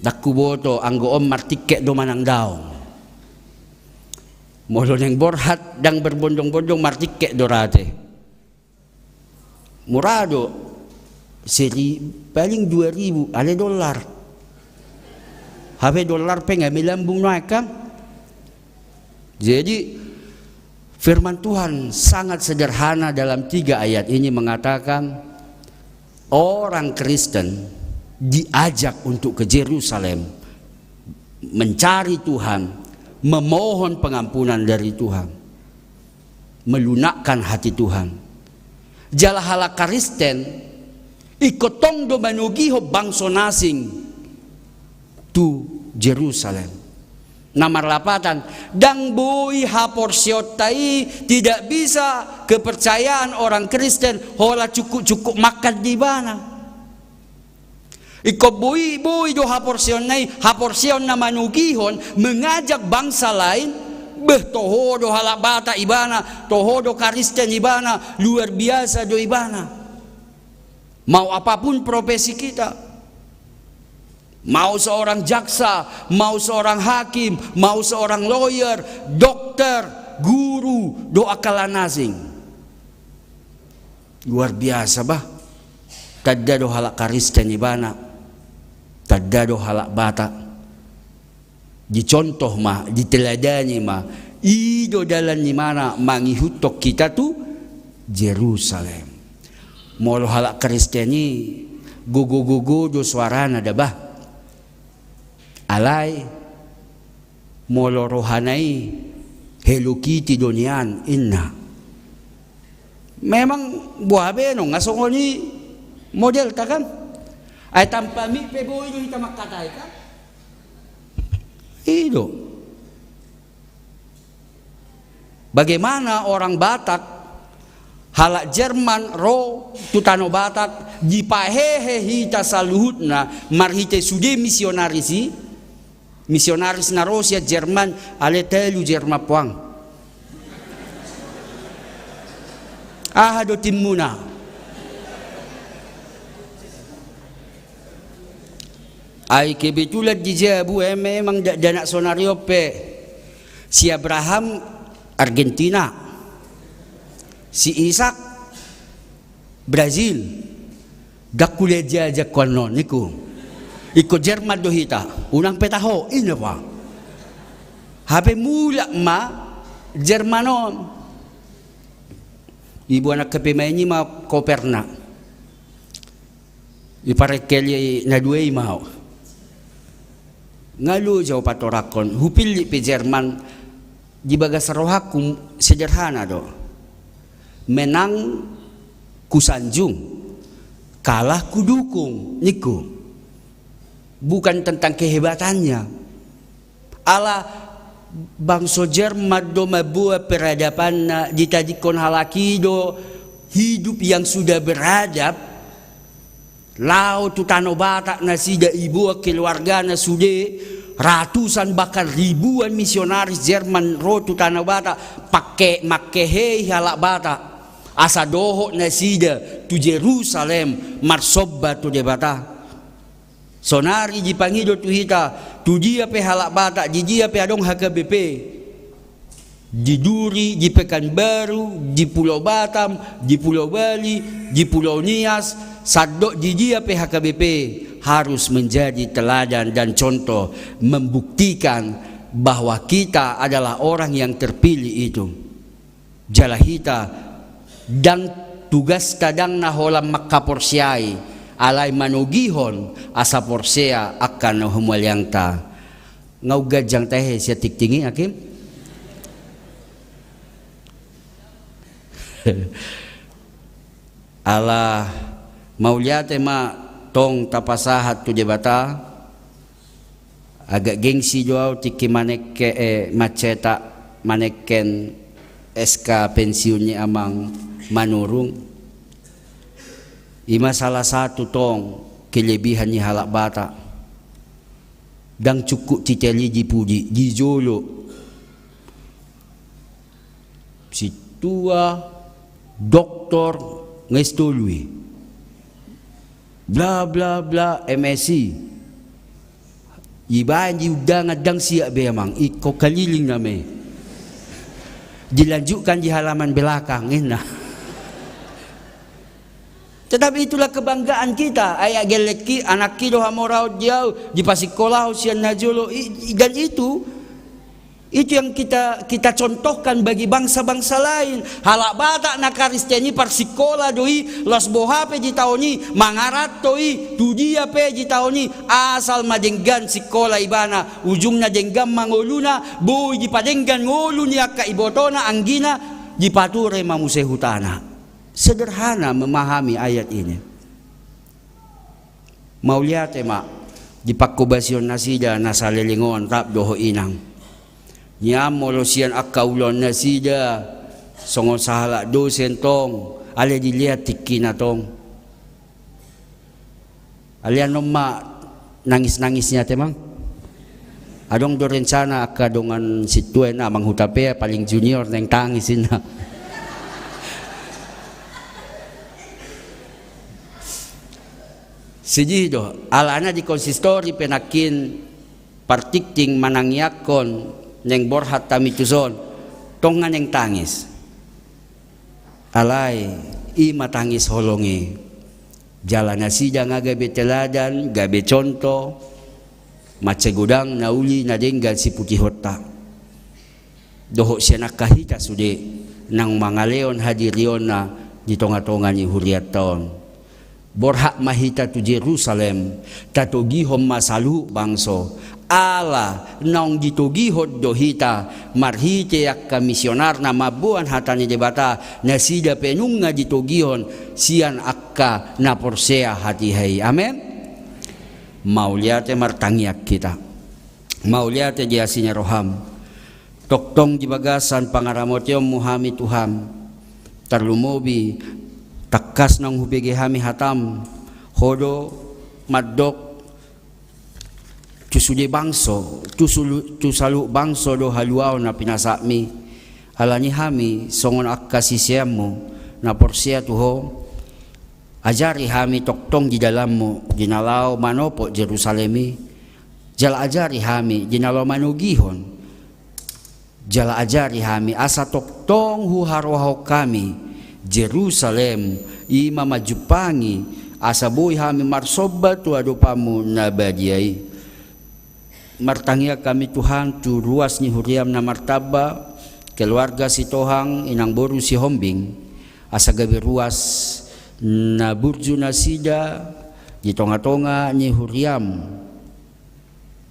Ndang huboto anggo on martiket do manang daong. Molo naeng borhat ndang berbondong-bondong, martiket do ra ate. Mura do, seri-, paling dua ribu, ale dolar. Hape dolar pe nga melambung nuaeng kan. Jadi, firman Tuhan sangat sederhana dalam tiga ayat ini mengatakan, orang Kristen diajak untuk ke Jerusalem, mencari Tuhan, memohon pengampunan dari Tuhan, melunakkan hati Tuhan. Jala halak Kristen ingkon tong do manogihon bangso na asing tu Jerusalem. Na marlapatan, ndang boi haporseaonta i, tidak bisa kepercayaan orang Kristen holan cukup-cukup makan di ibana. Ingkon boi, boi do haporseaonna i, haporseaon na manogihon, mengajak bangsa lain, beh, toho do halak Batak ibana, toho do Kristen ibana, luar biasa do ibana. Mau apapun profesi kita. Mau seorang jaksa, mau seorang hakim, mau seorang lawyer, dokter, guru, do angka na asing. Luar biasa, bah. Tanda do halak Kristen ibana. Tanda do halak Batak. Dicontoh ma, diteladani ma. I do dalan ni ibana mangihuthon hita tu Jerusalem. Molo halak Kristen i, gogo-gogo do suarana da, bah. Alai, molo rohana i, Hello Kitty do nian, inna. Memang boha be nunga songon i modelta kan? Ai tanpa mic pe boi do hita mangkatai kan? I do. Bagaimana orang Batak, halak Jerman ro tu Tano Batak, dipahehe hita saluhutna marhite sude misionaris i, misionaris na ro sian Jerman, ale telu Jerman puang. Aha do timmuna? Ai kebetulan di jabu, eh, memang da-, dakdanak sonari on pe. Si Abraham Argentina. Si Ishak Brazil. Ndang hulean jajak ho annon, ningku. Ingkon Jerman do hita. Unang pe taho, inna, bah. Hape mulak ma Jerman on. Iboan angka pemain i ma koperna. Diparengkel i na dua i ma au. Nga loja au patorangkon, hupillit pe Jerman, di bagas rohangku sederhana do. Menang kusanjung, kalah kudukung, ningku. Bukan tentang kehebatannya. Ala bangso Jerman do mamboan peradabanna, ditadingkon halak i do hidup yang sudah beradab, laho tu Tano Batak nasida, iboan keluargana sude, ratusan bahkan ribuan misionaris Jerman ro tu Tano Batak, pake, mangkehei halak Batak, asa dohot nasida tu Jerusalem marsomba tu Debata. Sonari dipangido tu hita, tu dia pe halak Batak, di dia pe adong H K B P, di Duri, di Pekanbaru, di Pulau Batam, di Pulau Bali, di Pulau Nias, sandok di dia pe H K B P, harus menjadi teladan dan contoh, membuktikan bahwa kita adalah orang yang terpilih itu. Jala hita, ndang, tugasta ndang na holan manghaporseai, alai manogihon asa porsea angka na humaliangta. Nga umganjang tahe sian tingting i, Hakim? Ala mauliate ma tong tapasahat tu Debata. Agak gengsi do au tingki manengke, eh, mancetak, manengken S K pensiun ni Amang Manurung. I ma salah satu tong kelebihan ni halak Batak. Ndang cukup titel i dipuji, di jolo. Sintua, doktor, nga S tolu i. Bla, bla, bla, M Si. Ibaen di undangan ndang siap be, Amang. Ingkon kaliling nama i. Dilanjutkan di halaman belakang, ninna. Tetapi itulah kebanggaan kita. Ai gelek i, anak i do hamoraon di au, dipasingkolahon sian na jolo. I, i, dan itu, itu yang kita, kita contohkan bagi bangsa-bangsa lain. Halak Batak na Kristen i parsingkola do i, laos boha pe ditaon i, mangaranto i, tu dia pe ditaon i, asal ma denggan singkola ibana, ujungna denggan ma ngoluna, boi dipadenggan ngolu ni angka ibotona, anggina, dipature ma muse hutana. Sederhana memahami ayat ini. Mauliate ma di panghobasion nasida na saleleng on rap dohot inang. Nian molo sian angka ulaon nasida songon sahalak dosen tong, alai dilean tingkina tong. Alai annon ma nangis-nangisnya te, Mang. Adong do rencana angka dongan sintua, Amang Hutapea, paling junior naeng tangis, ninna. Sijih do, alana di konsistori pe nangkin partingting manangiangkon naeng borhat hami tuson, tong nga naeng tangis. Alai, i ma tangis holong i. Jala nasida nga gabe teladan, gabe contoh, mansai godang na uli na denggan siputihonta. Dohot sian angka hita sude, naung mangalehon hadirionna di tonga-tonga ni hurianta on. Borhat ma hita tu Jerusalem, tatogihon ma saluhut bangso. Ala naung ditogihon do hita, marhite angka misionarna mamboan hata ni Debata, nasida pe nunga ditogihon sian angka na porsea hatiha i. Amen. Mauliate, martangiang hita. Mauliate di asi ni roham. Tongtong di bagasan pangaramotionmu hami Tuhan, tarlumobi tangkas naung hubege hami hatam, Ho do mandok tu sude bangso, tu sulu-, tu saluhut bangso do haluaon na pinasapmi. Alani hami songon angka siseanmu na porsea tu Ho, ajari hami tongtong di dalanmu, di na laho manopot Jerusalem i. Jala ajari hami di na laho manogihon. Jala ajari hami asa tongtong huharohahon hami Jerusalem, i ma manjumpangi, asa boi hami marsomba tu adopanmu na badia i. Martangiang hami Tuhan tu ruas ni huriam na martamba, keluarga Sitohang, inang boru Sihombing, asa gabe ruas na burju nasida di tonga-tonga ni huriam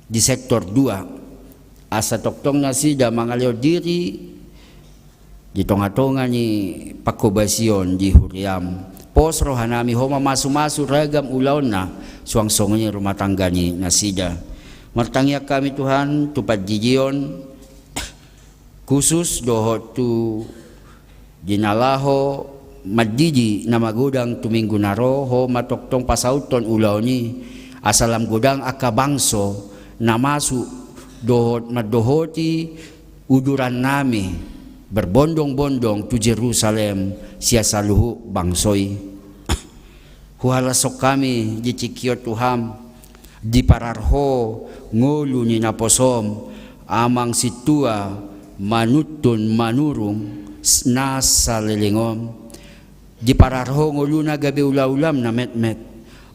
di sektor dua. Asa tongtong nasida mangalehon diri di tonga-tonga ni panghobasion di huriam. Pos rohanami, Ho mamasu-masu ragam ulaonna, suang songon i rumah tangga ni nasida. Martangiang hami Tuhan tu pandidion khusus dohot tu di na laho mandidi na magodang tu minggu na ro, Ho ma tongtong pasauthon ulaon i, asa lam godang angka bangso na masuk dohot mandohoti udurannami berbondong-bondong tu Jerusalem sian saluhut bangso i. Huhalashon hami di tingki on tu Ho, Diparar Ho ngolu ni naposom, Amang Sintua, manuntun manurung s-, na saleleng on. Diparar Ho ngoluna gabe ulaulaM na metmet,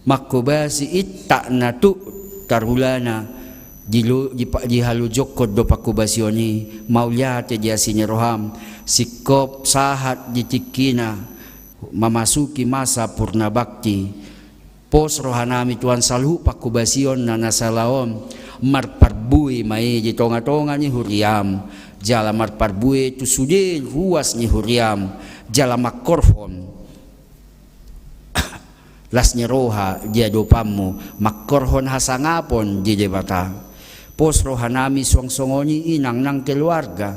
manghobasi intakna tu tarulana, di lo-, di pa-, di halojokhon do panghobasion i, mauliate di asi ni rohaM, singkop sahat di tingkina, mamasuki masa purna bakti. Pos rohanami Tuhan saluhut panghobasion na, na sala on, marparbue ma i di tongatonga ni huriaM, jala marparbue tu sude ruas ni huriaM, jala mangkorhon las ni roha di adopanMu, mangkorhon hasangapon di Debata. Pos rohanami suang songon i inang nang keluarga,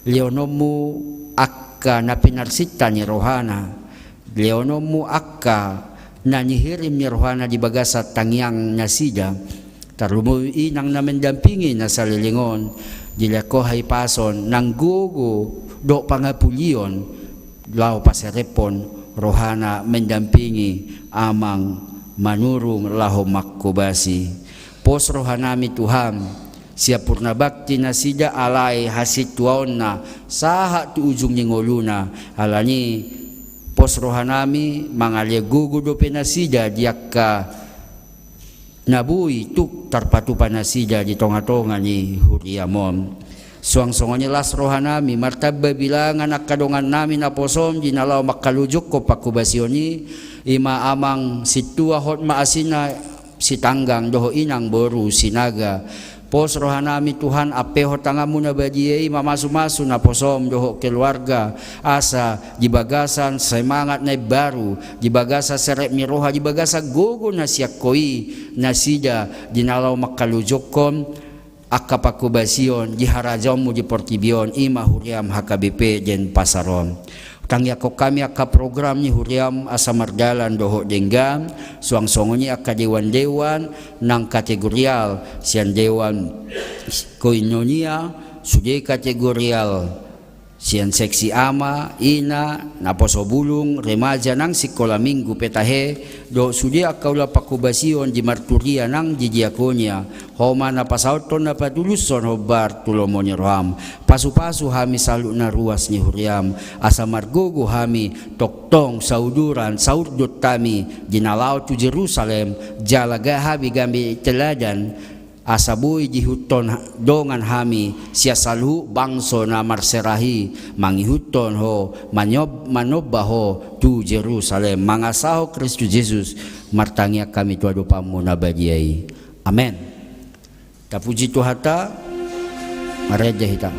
lehononMu angka na pinarsinta ni rohana, lehononMu angka na nihirim ni rohana di bagasan tangiang nasida, tarlumobi inang na mendampingi na saleleng on, dilehon Ho hahipason nang gogo dohot pangapulion, laho paserephon rohana mendampingi Amang manurung laho manghobasi. Pos rohanami Tuhan, sian purna bakti nasida alai hasintuaonna sahat tu ujung ni ngoluna, alani pos rohanami mangalehon gogo dope nasida di angka na boi tuk tarpatupa nasida di tongatonga ni huriaM on. Suang songon i las rohanami, martamba bilangan angka dongannami naposom di na laho manghalojokhon panghobasion i, i ma Amang Sintua Hotma Asina Sitanggang dohot inang boru Sinaga. Pos rohanami Tuhan, ampehon tanganMu na badia i mamasumasu naposom dohot keluarga, asa di bagasan semangat na imbaru, di bagasan serep ni roha, di bagasan gogo na sian Ho i, nasida di na laho manghalojokhon angka panghobasion di harajaonMu di portibi on, i ma huriaM H K B P Denpasar on. Tangiangkon hami angka program ni huriaM asa mardalan dohot denggan, suang songon i angka dewan-dewan nang kategorial, sian dewan koinonia, sude kategorial sian seksi ama, ina, naposo bulung, remaja nang sikola minggu pe tahe, dohot sude angka ulaon panghobasion di marturia nang di diakonia, Ho ma na pasahathon na patulushon hombar tu lomo ni rohaM. Pasupasu hami saluhut na ruas ni huriaM, asa margogo hami tongtong sauduran, saurdot hami di na laho tu Jerusalem, jala gabe hami gabe teladan, asa boi diihuthon dongan hami sian saluhut bangso na marserahi, mangihuthon Ho, manyob-, manomba Ho tu Jerusalem, mangasahon Kristus Jesus, martangiang hami tu adopanMu na badia i. Amen. Tapuji Tuhanta, marende hita.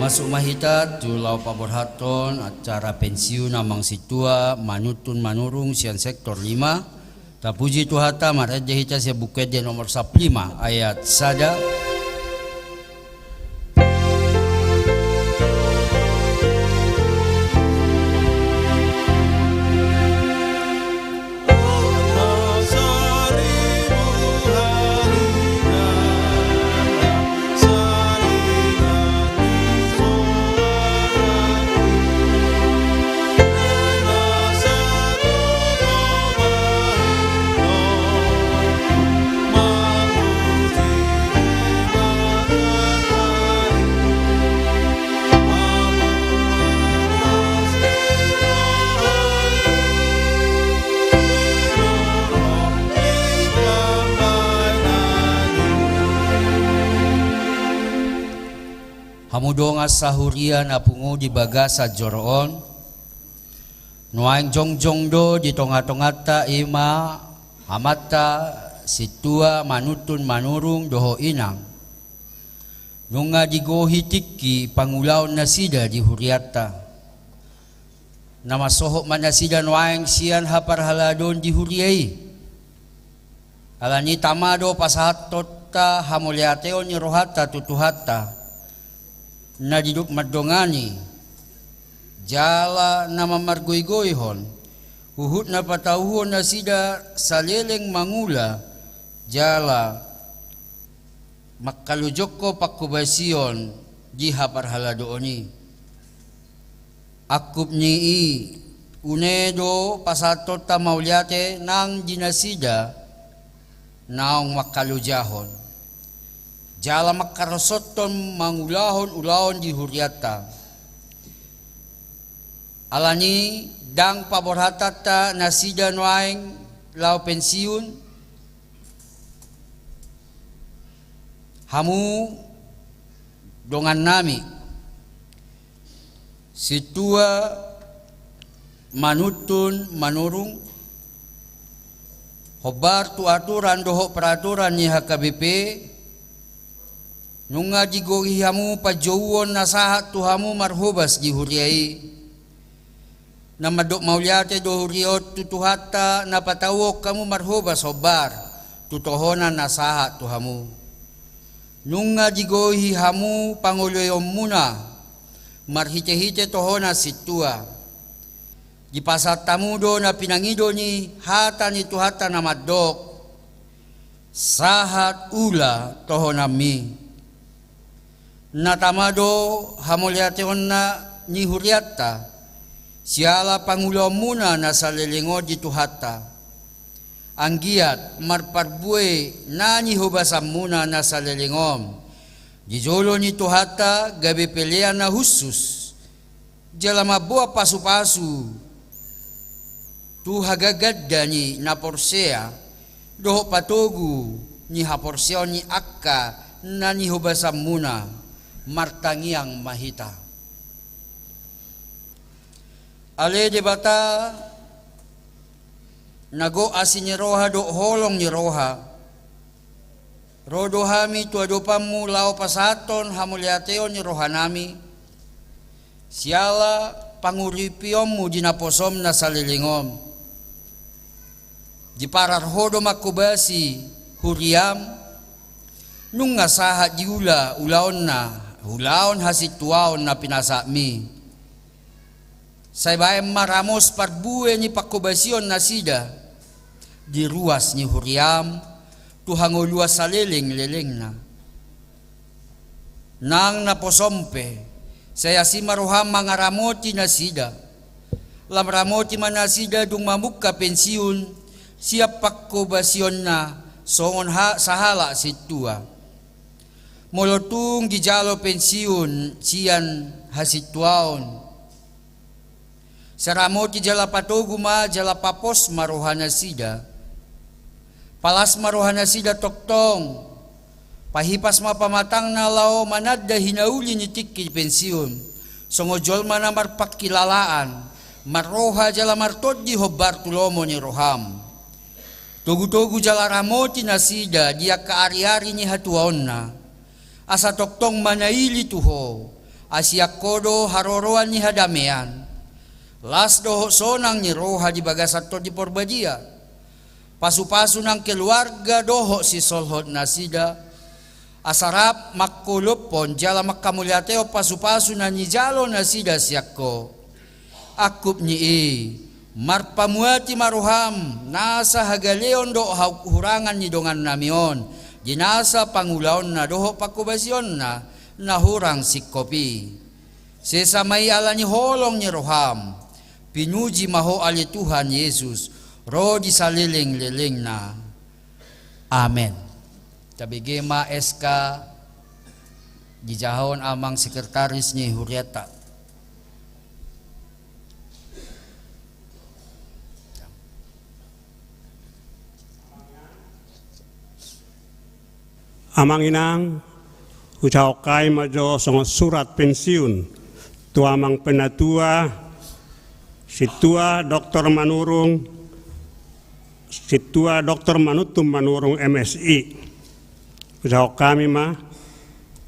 Masuk ma hita tu laho paborhathon acara pensiun Amang Sintua Manuntun Manurung sian sektor lima. Tapuji Tuhanta, marende hita sian Buku Ende nomor sampulu lima ayat sada. Hamu dongan sahuria na pungu di bagasan joro on, nuaeng jongjong do di tongatonganta i ma amanta Sintua Manuntun Manurung dohot inang. Nunga digohi tingki pangulaon nasida di hurianta. Na mansohot ma nasida nuaeng sian haparhaladoon di huria i. Alani i tama do pasahathonta hamauliateon ni rohanta tu Tuhanta, na didok mandongani jala na mamargoigoihon, huhut na patauhon nasida saleleng mangula jala mangkalojonghon panghobasion di haparhaladoon i. Angkup ni i, une do pasahathonta mauliate nang di nasida naung mangkalojahon jala mangkarosonhon mangulahon ulaon di hurianta. Alani i ndang paborhatanta nasida nuaeng laho pensiun, hamu dongannami Sintua Manuntun Manurung, hombar tu aturan dohot peraturan ni H K B P, nunga digohi hamu panjouon na sahat tu hamu marhobas di huria i. Na mandok mauliate do huria on tu Tuhanta na patauhon hamu marhobas hombar tu tohonan na sahat tu hamu. Nunga digohi hamu pangoloionmuna marhitehite tohonan sintua. Dipasahat hamu do na pinangido ni hata ni Tuhanta na mandok: Sahat ula tohonanmi. Na tama do hamauliateonna ni hurianta siala pangulaonmuna na saleleng on di Tuhanta. Anggiat marparbue na nihobasanmuna na saleleng on di jolo ni Tuhanta gabe pelean na hushus, jala mamboan pasupasu tu hagaganda ni na porsea dohot patogu ni haporseaon ni angka na nihobasanmuna. Martangiang ma hita. Ale Debata, na gok asi ni roha dohot holong ni roha, ro do hami tu adopanmu laho pasahathon hamauliateon ni rohanami siala panguripionmu di naposom na saleleng on. Diparar ho do manghobasi huriam, nunga sahat diula ulaonna ulaon hasintuaon na pinasahatmi. Sai baen ma ramos parbue ni panghobasion nasida di ruas ni huriam tu hangoluan saleleng-lelengna. Nang naposom pe, sai asi ma roham mangaramoti nasida. Lam ramoti ma nasida dung mamungka pensiun sian panghobasionna songon ha-, sahalak sintua. Molo tung dijalo pensiun sian hasintuaon, sai ramoti jala patogu ma jala papos ma rohanasida. Palas ma rohanasida tongtong. Pahipas ma pamatangna laho mananda hinauli ni tingki pensiun songon jolma na marpangkilalaan, marroha jala martondi hombar tu lomo ni roham. Togutogu jala ramoti nasida di angka ariari ni hatuaonna, asa tongtong manaili tu ho, Ai sian Ho do haroroan ni hadamean, las dohot sonang ni roha di bagasan Tondi Parbadia. Pasupasu nang keluarga dohot sisolhot nasida, asa rap mangkolophon jala manghamauliatehon pasupasu na nijalo nasida sian Ho. Angkup ni i, marpamuati ma roham nasa hagaleon dohot hahurangan ni dongannami on di nasa pangulaonna dohot panghobasionna na hurang singkop i. Sesa ma i ala ni holong ni roham. Pinuji ma Ho ale Tuhan Jesus, ro di salelenglelengna. Amen. Tabege ma S K dijahahon amang sekretaris ni hurianta. Amang inang, hujahahon hami ma jo songon surat pensiun tu amang penatua, Sintua Doktor Manurung, Sintua Doktor Manuntung Manurung M Si. Hujahahon hami ma,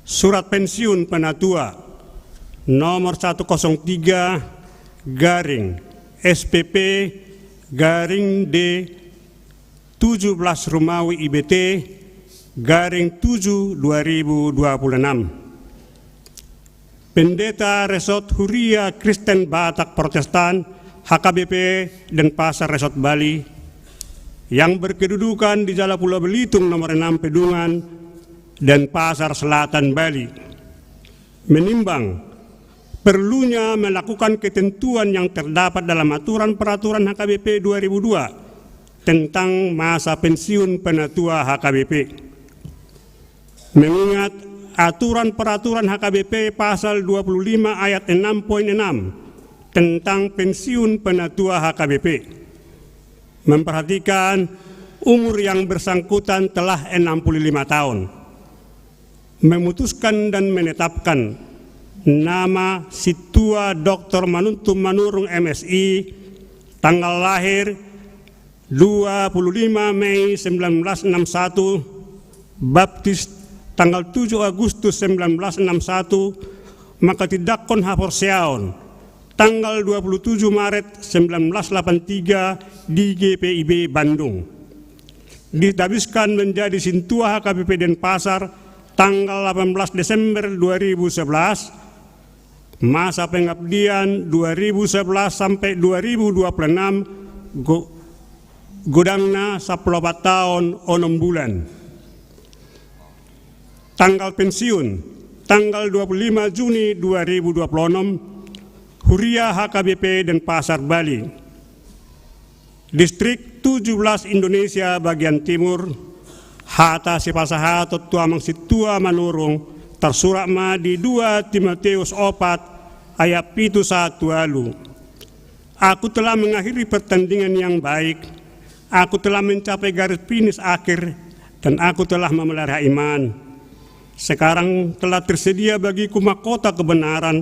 surat pensiun penatua nomor satu kosong tiga garing S P P garing D tujuh belas Rumawi I B T garing tujuh dua ribu dua puluh enam. Pendeta Resort Huria Kristen Batak Protestan H K B P Denpasar Resort Bali yang berkedudukan di Jalan Pulau Belitung nomor enam Pedungan, Denpasar Selatan, Bali. Menimbang perlunya melakukan ketentuan yang terdapat dalam aturan peraturan H K B P dua ribu dua tentang masa pensiun penatua H K B P. Mengingat aturan peraturan H K B P pasal dua puluh lima ayat enam poin enam tentang pensiun penatua H K B P. Memperhatikan umur yang bersangkutan telah enam puluh lima tahun. Memutuskan dan menetapkan nama Sintua Doktor Manuntung Manurung M Si, tanggal lahir dua puluh lima Mei sembilan belas enam satu, baptis tanggal tujuh Agustus sembilan belas enam satu, manghatindanghon haporseaon tanggal dua puluh tujuh Maret sembilan belas delapan tiga di G P I B Bandung. Ditabiskan menjadi Sintua H K B P Denpasar tanggal delapan belas Desember dua ribu sebelas, masa pengabdian dua ribu sebelas sampai dua ribu dua puluh enam, go-, godangna sampulu opat taon onom bulan. Tanggal pensiun, tanggal dua puluh lima Juni dua ribu dua puluh enam, Huria H K B P Denpasar, Bali. Distrik tujuh belas Indonesia bagian timur, hata sipasahaton tu amang Sintua Manurung tarsurat ma di dua Timoteus opat ayat pitu sahat tu ualu. Aku telah mengakhiri pertandingan yang baik, aku telah mencapai garis finish akhir, dan aku telah memelihara iman. Sekarang telah tersedia bagiku mahkota kebenaran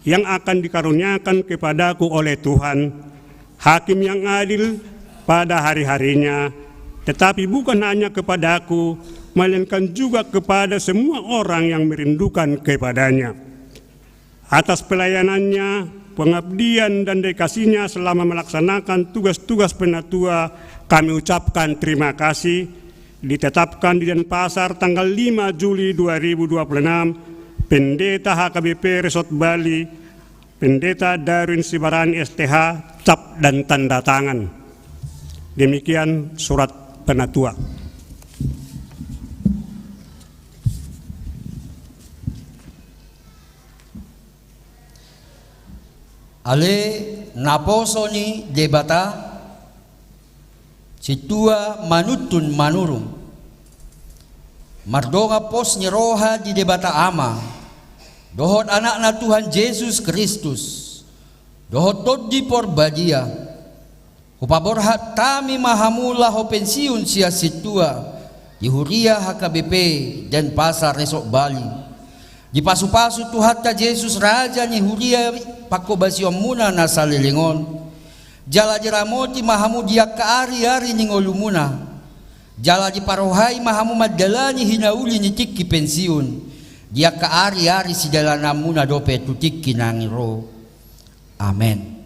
yang akan dikaruniakan kepadaku oleh Tuhan, Hakim yang adil pada hari-harinya, tetapi bukan hanya kepadaku, melainkan juga kepada semua orang yang merindukan kepada-Nya. Atas pelayanannya, pengabdian, dan dedikasinya selama melaksanakan tugas-tugas penatua, kami ucapkan terima kasih. Ditetapkan di Denpasar tanggal lima Juli dua ribu dua puluh enam, Pendeta H K B P Resort Bali, Pendeta Darwin Sibarani S T H, cap dan tanda tangan. Demikian surat penatua. Ale naposo ni Debata, Sintua Manuntung Manurung, mardongan pos ni roha di Debata Ama dohot Anakna Tuhan Jesus Kristus dohot Tondi Parbadia, hupaborhat hami ma hamu laho pensiun sian sintua di Huria H K B P Denpasar Resort Bali. Dipasupasu Tuhanta Jesus, Raja ni Huria, panghobasionmuna na saleleng on, jala diramoti ma hamu di angka ari-ari ni ngolumuna, jala diparrohai ma hamu mandalani hinauli ni tingki pensiun, Di angka ari-ari sidalananmuna dope tu tingki na naeng ro. Amen.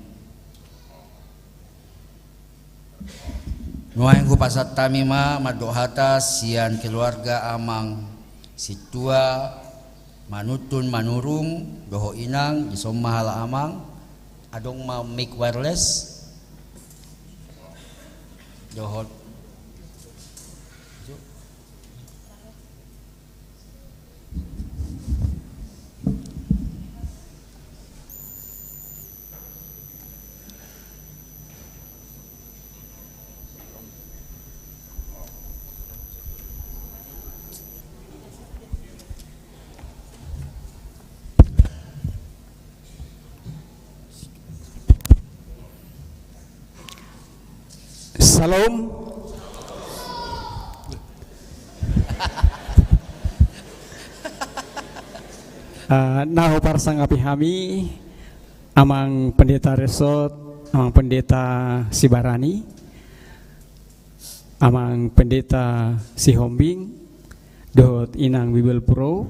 Nuaeng hupasahat hami ma mandok hata sian keluarga Amang Sintua Manuntun Manurung dohot Inang, dison ma halak amang, adong ma mic wireless dohot. Syalom. Ah, na huparsangapi hami, Amang Pendeta Resort, Amang Pendeta Sibarani, Amang Pendeta Sihombing, dohot Inang Bibelvrouw.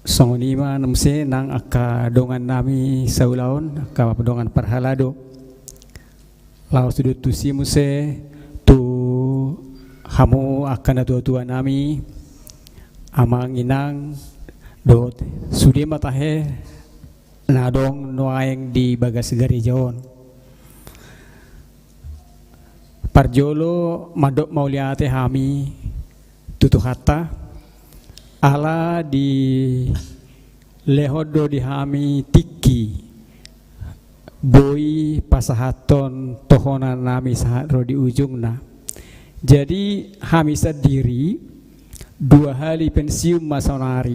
Songon i ma muse nang angka dongannami saulaon, angka dongan parhalado. Laos tusi muse tu hamu angka natuatuanami, amang inang, dohot sude ma tahe na adong nuaeng di bagas gareja on. Parjolo mandok mauliate hami tu Tuhanta, ala dilehon do di hami tingki boi pasahathon tohonannami sahat ro di ujungna. Jadi hami sandiri dua hali pensiun ma saonari.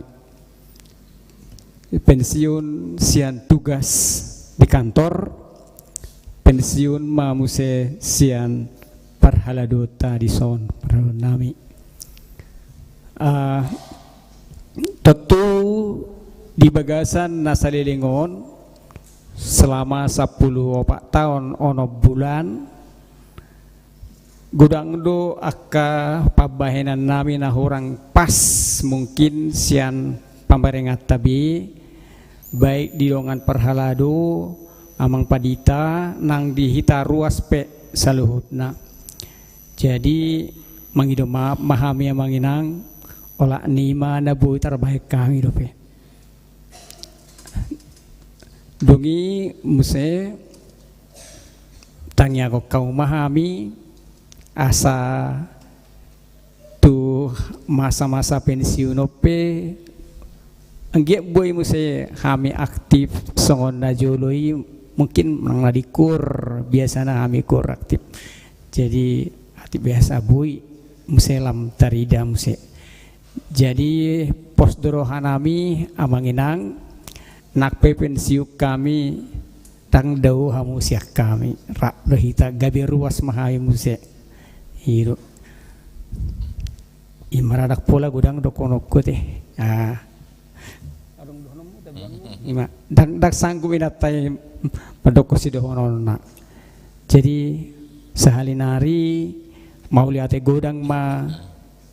Pensiun sian tugas di kantor, pensiun ma muse sian parhaladota dison, parhaladonami. Ah, tontu di bagasan na saleleng on, selama sampulu opat taon onom bulan, godang do angka pambahenannami na hurang pas mungkin sian pambaringanta be, baik di dongan parhalado, amang pandita, nang di hita ruas pe saluhutna. Jadi mangido maaf ma hami amang inang, olat ni i ma na boi tarbahen hami dope. Dung i muse tangiangkon hamu ma hami asa tu masa-masa pensiun on pe anggiat boi muse hami aktif songon na jolo i, mungkin nang na di kur biasana hami kur aktif. Jadi aktif biasa boi muse lam tarida muse. Jadi pos do rohanami amang inang, nang pe pensiun hami, ndang dao hamu sian hami, rap do hita gabe ruas ma hami muse. I do. I ma ra ndang pola godang dohononku te. Ah. Adong dohononmu, tabianmu. I ma, ndang, ndang sanggup inanta i mandokkon sidohononna. Jadi sahali nari mauliate godang ma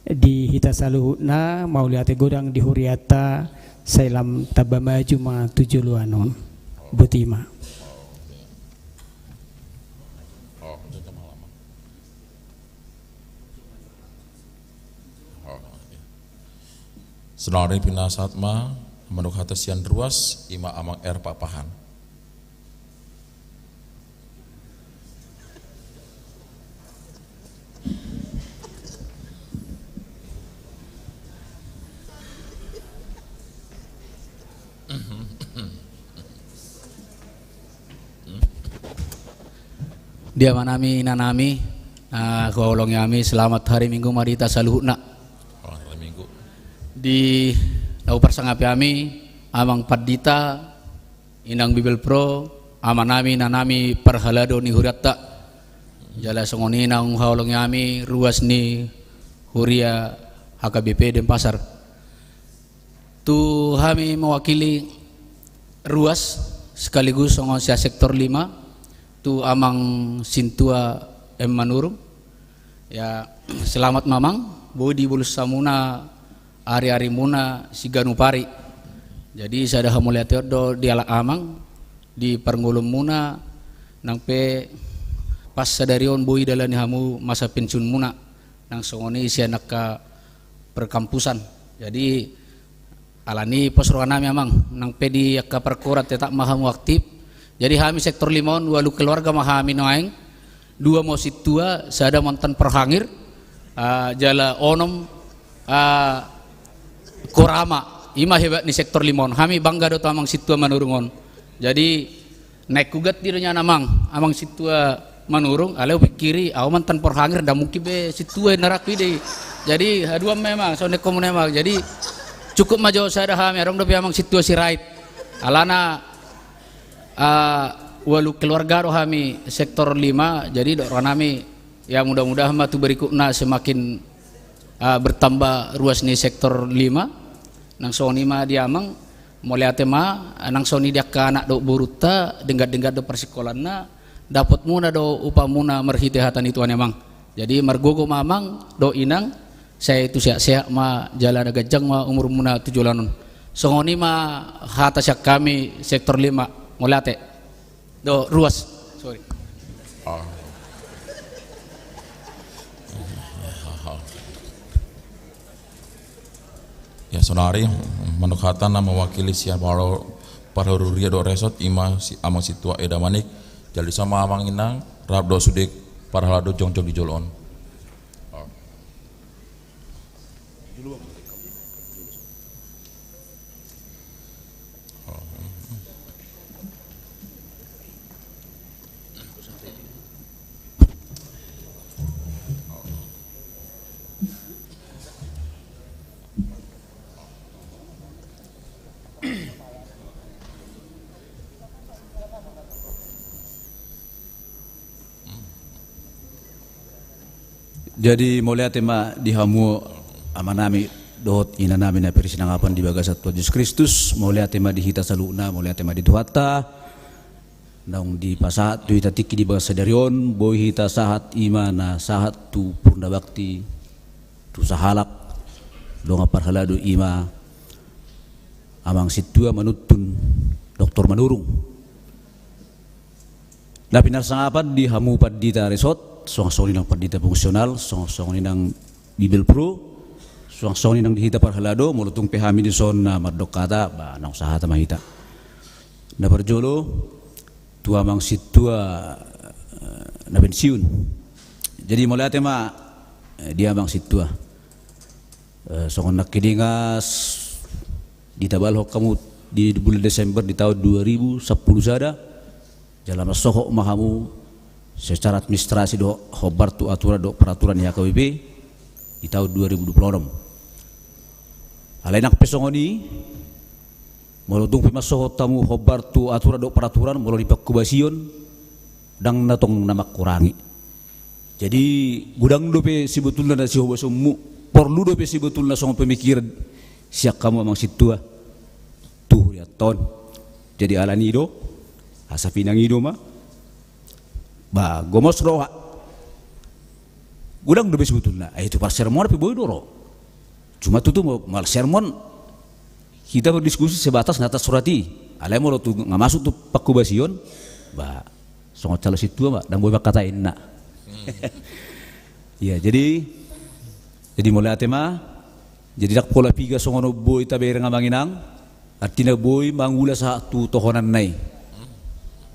di hita saluhutna, mauliate godang di huriata, sai lam tamba maju ma tu joloan on. Boti ma. Saonari pinasahat ma mandok hata sian ruas, i ma amang R Pakpahan. Di amanami, inanami, ah, huhaholongi hami, selamat hari Minggu ma di hita saluhutna. Selamat hari Minggu. Di na huparsangapi hami, amang pandita, inang Bibelvrouw, amanami, inanami, parhalado ni hurianta. Jala songon i na huhaholongi hami ruas ni huria H K B P Denpasar. Tu hami mewakili ruas sekaligus songon sian sektor lima, tu amang Sintua M Manurung. Ya, selamat ma amang, boi dibolus hamuna ari-arimuna siganup ari. Jadi sada hamauliateon do dialap amang di parngoluonmuna, nang pe pas sadari on boi dalani hamu masa pensiunmuna, nang songon i sian angka perkampusan. Jadi alani pos rohanami amang, nang pe di angka parkoran tetap ma hamu aktif. Jadi hami sektor lima on ualu keluarga ma hami nuaeng, dua ma sintua, sada mantan parhangir, ah, jala onom, ah, korama. I ma hebat ni sektor lima on. Hami bangga do tu amang sintua Manurung on. Jadi naeng huganti do nian amang, amang sintua Manurung, alai hupikiri, ahu mantan parhangir, ndang mungkin be sintua inna rangku i dei. Jadi haduan memang, songon na nidok hamu memang. Jadi cukup ma jo sada hami, adong dope amang sintua Sirait. Alana, ah, ualu keluarga do hami sektor lima, jadi dok rohanami, ya, mudah-mudahan ma tu berikutna semakin, ah, bertambah ruas ni sektor lima. Nang songon i ma di amang, mauliate ma, nang songon i di angka anak dohot borunta, denggan-denggan do parsikolaanna, dapotmuna do upamuna marhite hata ni Tuhan i amang. Jadi margogo ma amang dohot inang, sai tu sehat-sehat ma jala na ganjang ma umurmuna tu joloan on. Songon i ma hata sian hami sektor lima, mauliate. Do, ruas. Sorry. Ah. Ya, saonari, manuk hata na mewakili sian parhal-, parhal huria dohot resort, i ma si amang sintua Eda Manik, jala dison ma amang inang, rap dohot sude parhalado jongjong di jolo on. Jadi mauliate ma di hamu amanami dohot inanami na pinasinangapan di bagasan Tuhan Jesus Kristus, mauliate ma di hita saluhutna, mauliate ma di Tuhanta, naung dipasahat tu hita tingki di bagasan sadari on, boi hita sahat i ma na sahat tu purnabakti, tu sahalak dongan parhalado, i ma amang sintua manuntun Doktor Manurung. Na pinasinangapan di hamu pandita resort, suang songon i nang pandita fungsional, suang songon i nang Bibelvrouw, suang songon i nang di hita parhalado, molo tung pe hami dison na mandok hata, ba naung sahata ma hita. Na parjolo, tu amang sintua, eh, na pensiun. Jadi mauliate ma, eh, di amang sintua. Eh, songon na hudok, ditabalhon hamu di bulan Desember di taon dua ribu sampulu sada, jala mansohot ma hamu secara administrasi dohot hombar tu aturan dohot peraturan ni H K B P di taon dua ribu dua pulu onom. Alai nang pe songon i, molo tung pe mansohot hamu hombar tu aturan dohot peraturan, molo di panghobasion, ndang na tong na mangkurangi. Jadi godang dope sebetulna na sihobasonmu, porlu dope sebetulna songon pemikiran sian hamu amang sintua tu hurianta on. Jadi alani i do, asa pinangido ma, ba gomos roha. Godang dope sebetulna, ai tu parsermon pe boi do ro. Cuma tutu mo-, molo sermon, hita berdiskusi sebatas na tarsurat i. Alai molo tung nga masuk tu panghobasion, ba songon calon sintua ma, ndang boi mangkatai inna. Hmm. Iya, jadi, jadi mauliate ma. Jadi ndang pola piga songon on boi tabereng amang inang, artina boi mangula sahat tu tohonanna i.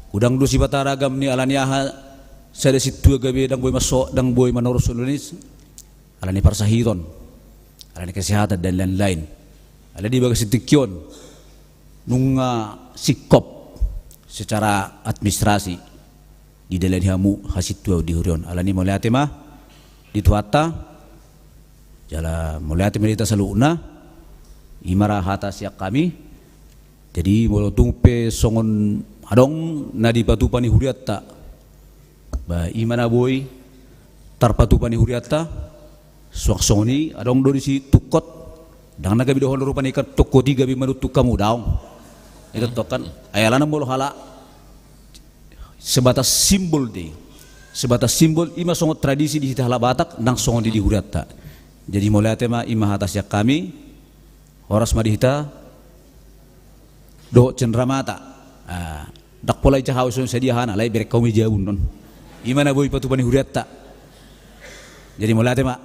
Godang do sipata ragam ni alani aha sada sintua gabe ndang boi manso-, ndang boi manoros songon i. Alani parsahiton, alani kesehatan, dan lain-lain. Alai di bagasan tingki on, nunga singkop secara administrasi didalani hamu hasintuaon di huria on. Alani mauliate ma di Tuhanta, jala mauliate ma di hita saluhutna, i ma ra hata sian hami. Jadi molo tung pe songon adong na dipatupa ni hurianta, ba i ma na boi tarpatupa ni hurianta, suang songon i adong do disi tungkot, ndang na gabe dohonon rupani kan tungkot i gabe manuntun hamu, daong. Itu tongkan, ai alana molo halak sebatas simbol dei. Sebatas simbol, i ma songon tradisi di hita halak Batak, ndang songon i di hurianta. Jadi mauliate ma, i ma hata sian hami, Horas ma di hita dohot cenderamata. Ah, ndang pola ijaha au songon sadia hana, alai bereng hamu ma i jabu on. I ma na boi patupa ni hurianta. Jadi mauliate ma.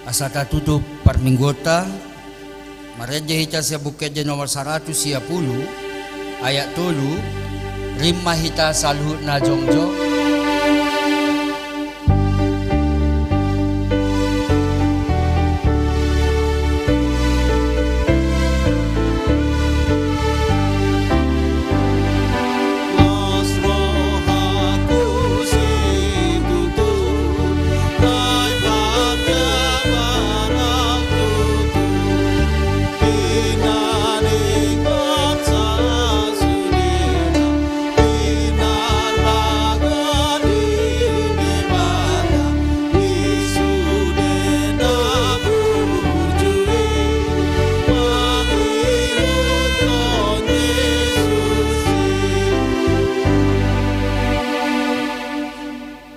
Asa tatutup parmingguonta, marende hita sian Buku Ende nomor saratus sia pulu, ayat tolu, rim ma hita saluhutna jongjong.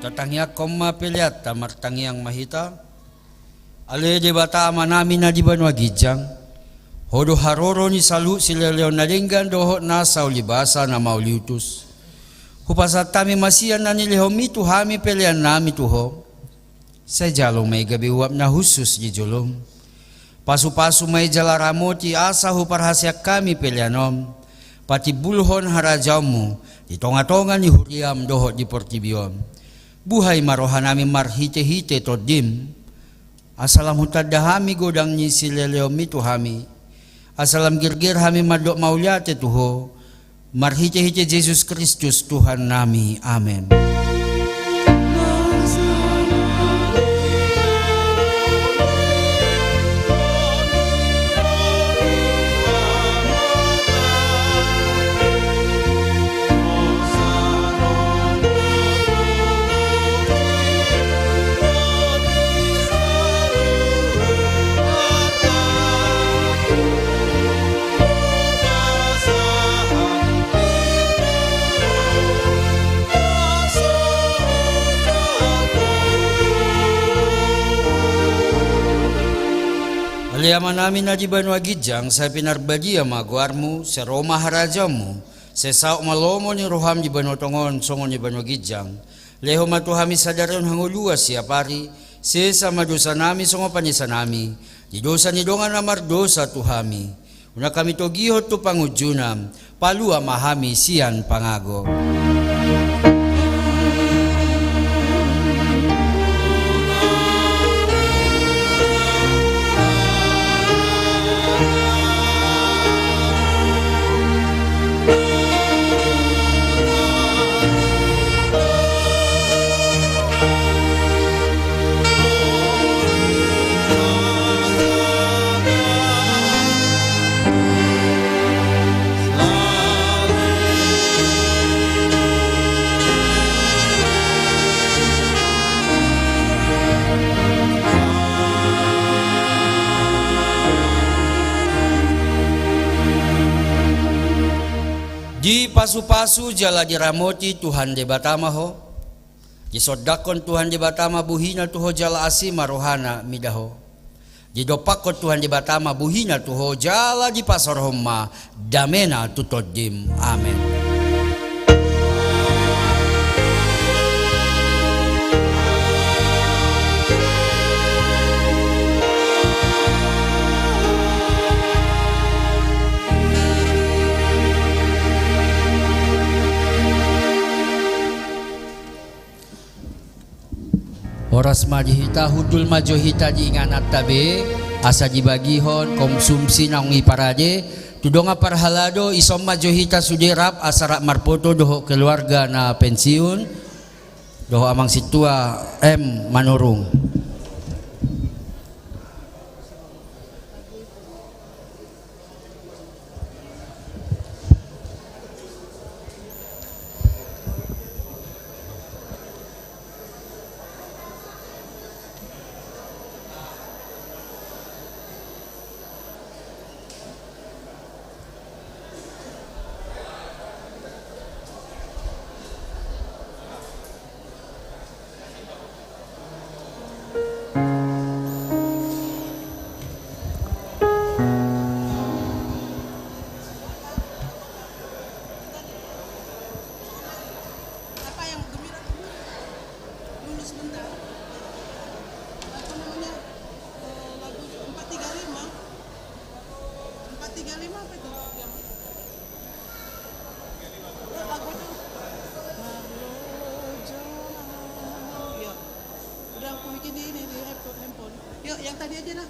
Tatangiangkon ma peleanta, martangiang ma hita. Ale Debata Amanami na di banua ginjang, Ho do haroro ni saluhut silehonlehon na denggan dohot nasa ulibasa na mauliutus. Hupasahat hami ma sian na nilehonMi tu hami peleannami tu Ho. Sai jalo ma i gabe uap na hushus di joloM. Pasupasu ma i jala ramoti asa huparhaseang hami pelean on patimbulhon harajaonMu di tongatonga ni huriaM dohot di portibi on. Buhai ma rohanami marhitehite TondiM. Asa lam hutanda hami godang ni silehonlehonMi tu hami. Asa lam girgir hami mandok mauliate tu Ho, marhitehite Jesus Kristus Tuhannami. Amen. Ale Amanami na di banua ginjang, sai pinarbadia ma goarMu, sai ro ma harajaonMu, sai saut ma lomo ni rohaM di banua tonga on songon di banua ginjang. Lehon ma tu hami sadari on hangoluan siapari, sesa ma dosanami songon panesanami di dosa ni dongan na mardosa tu hami. Unang hami togihon tu pangunjunan, palua ma hami sian pangago. Dipasupasu jala diramoti Tuhan Debata ma ho. Disondangkon Tuhan Debata ma bohina tu ho jala asi ma rohana mida ho. Didompakkon Tuhan Debata ma bohina tu ho jala dipasaorhon ma damena tu tondim. Amen. Horas ma di hita, hundul ma jo hita di ingananta be, asa dibagihon konsumsi naung i parade tu dongan parhalado. Dison ma jo hita sude rap asa rap marfoto dohot keluarga na pensiun dohot amang sintua M Manurung. Apa yang gembira dulu? Dulu sebentar. Apa namanya? Eh, lagu empat tiga lima. Empat tiga lima apa itu? Yang, ya, lagu itu. Ya. Udah aku bikin di ini, di handphone. Yuk, yang tadi aja dah.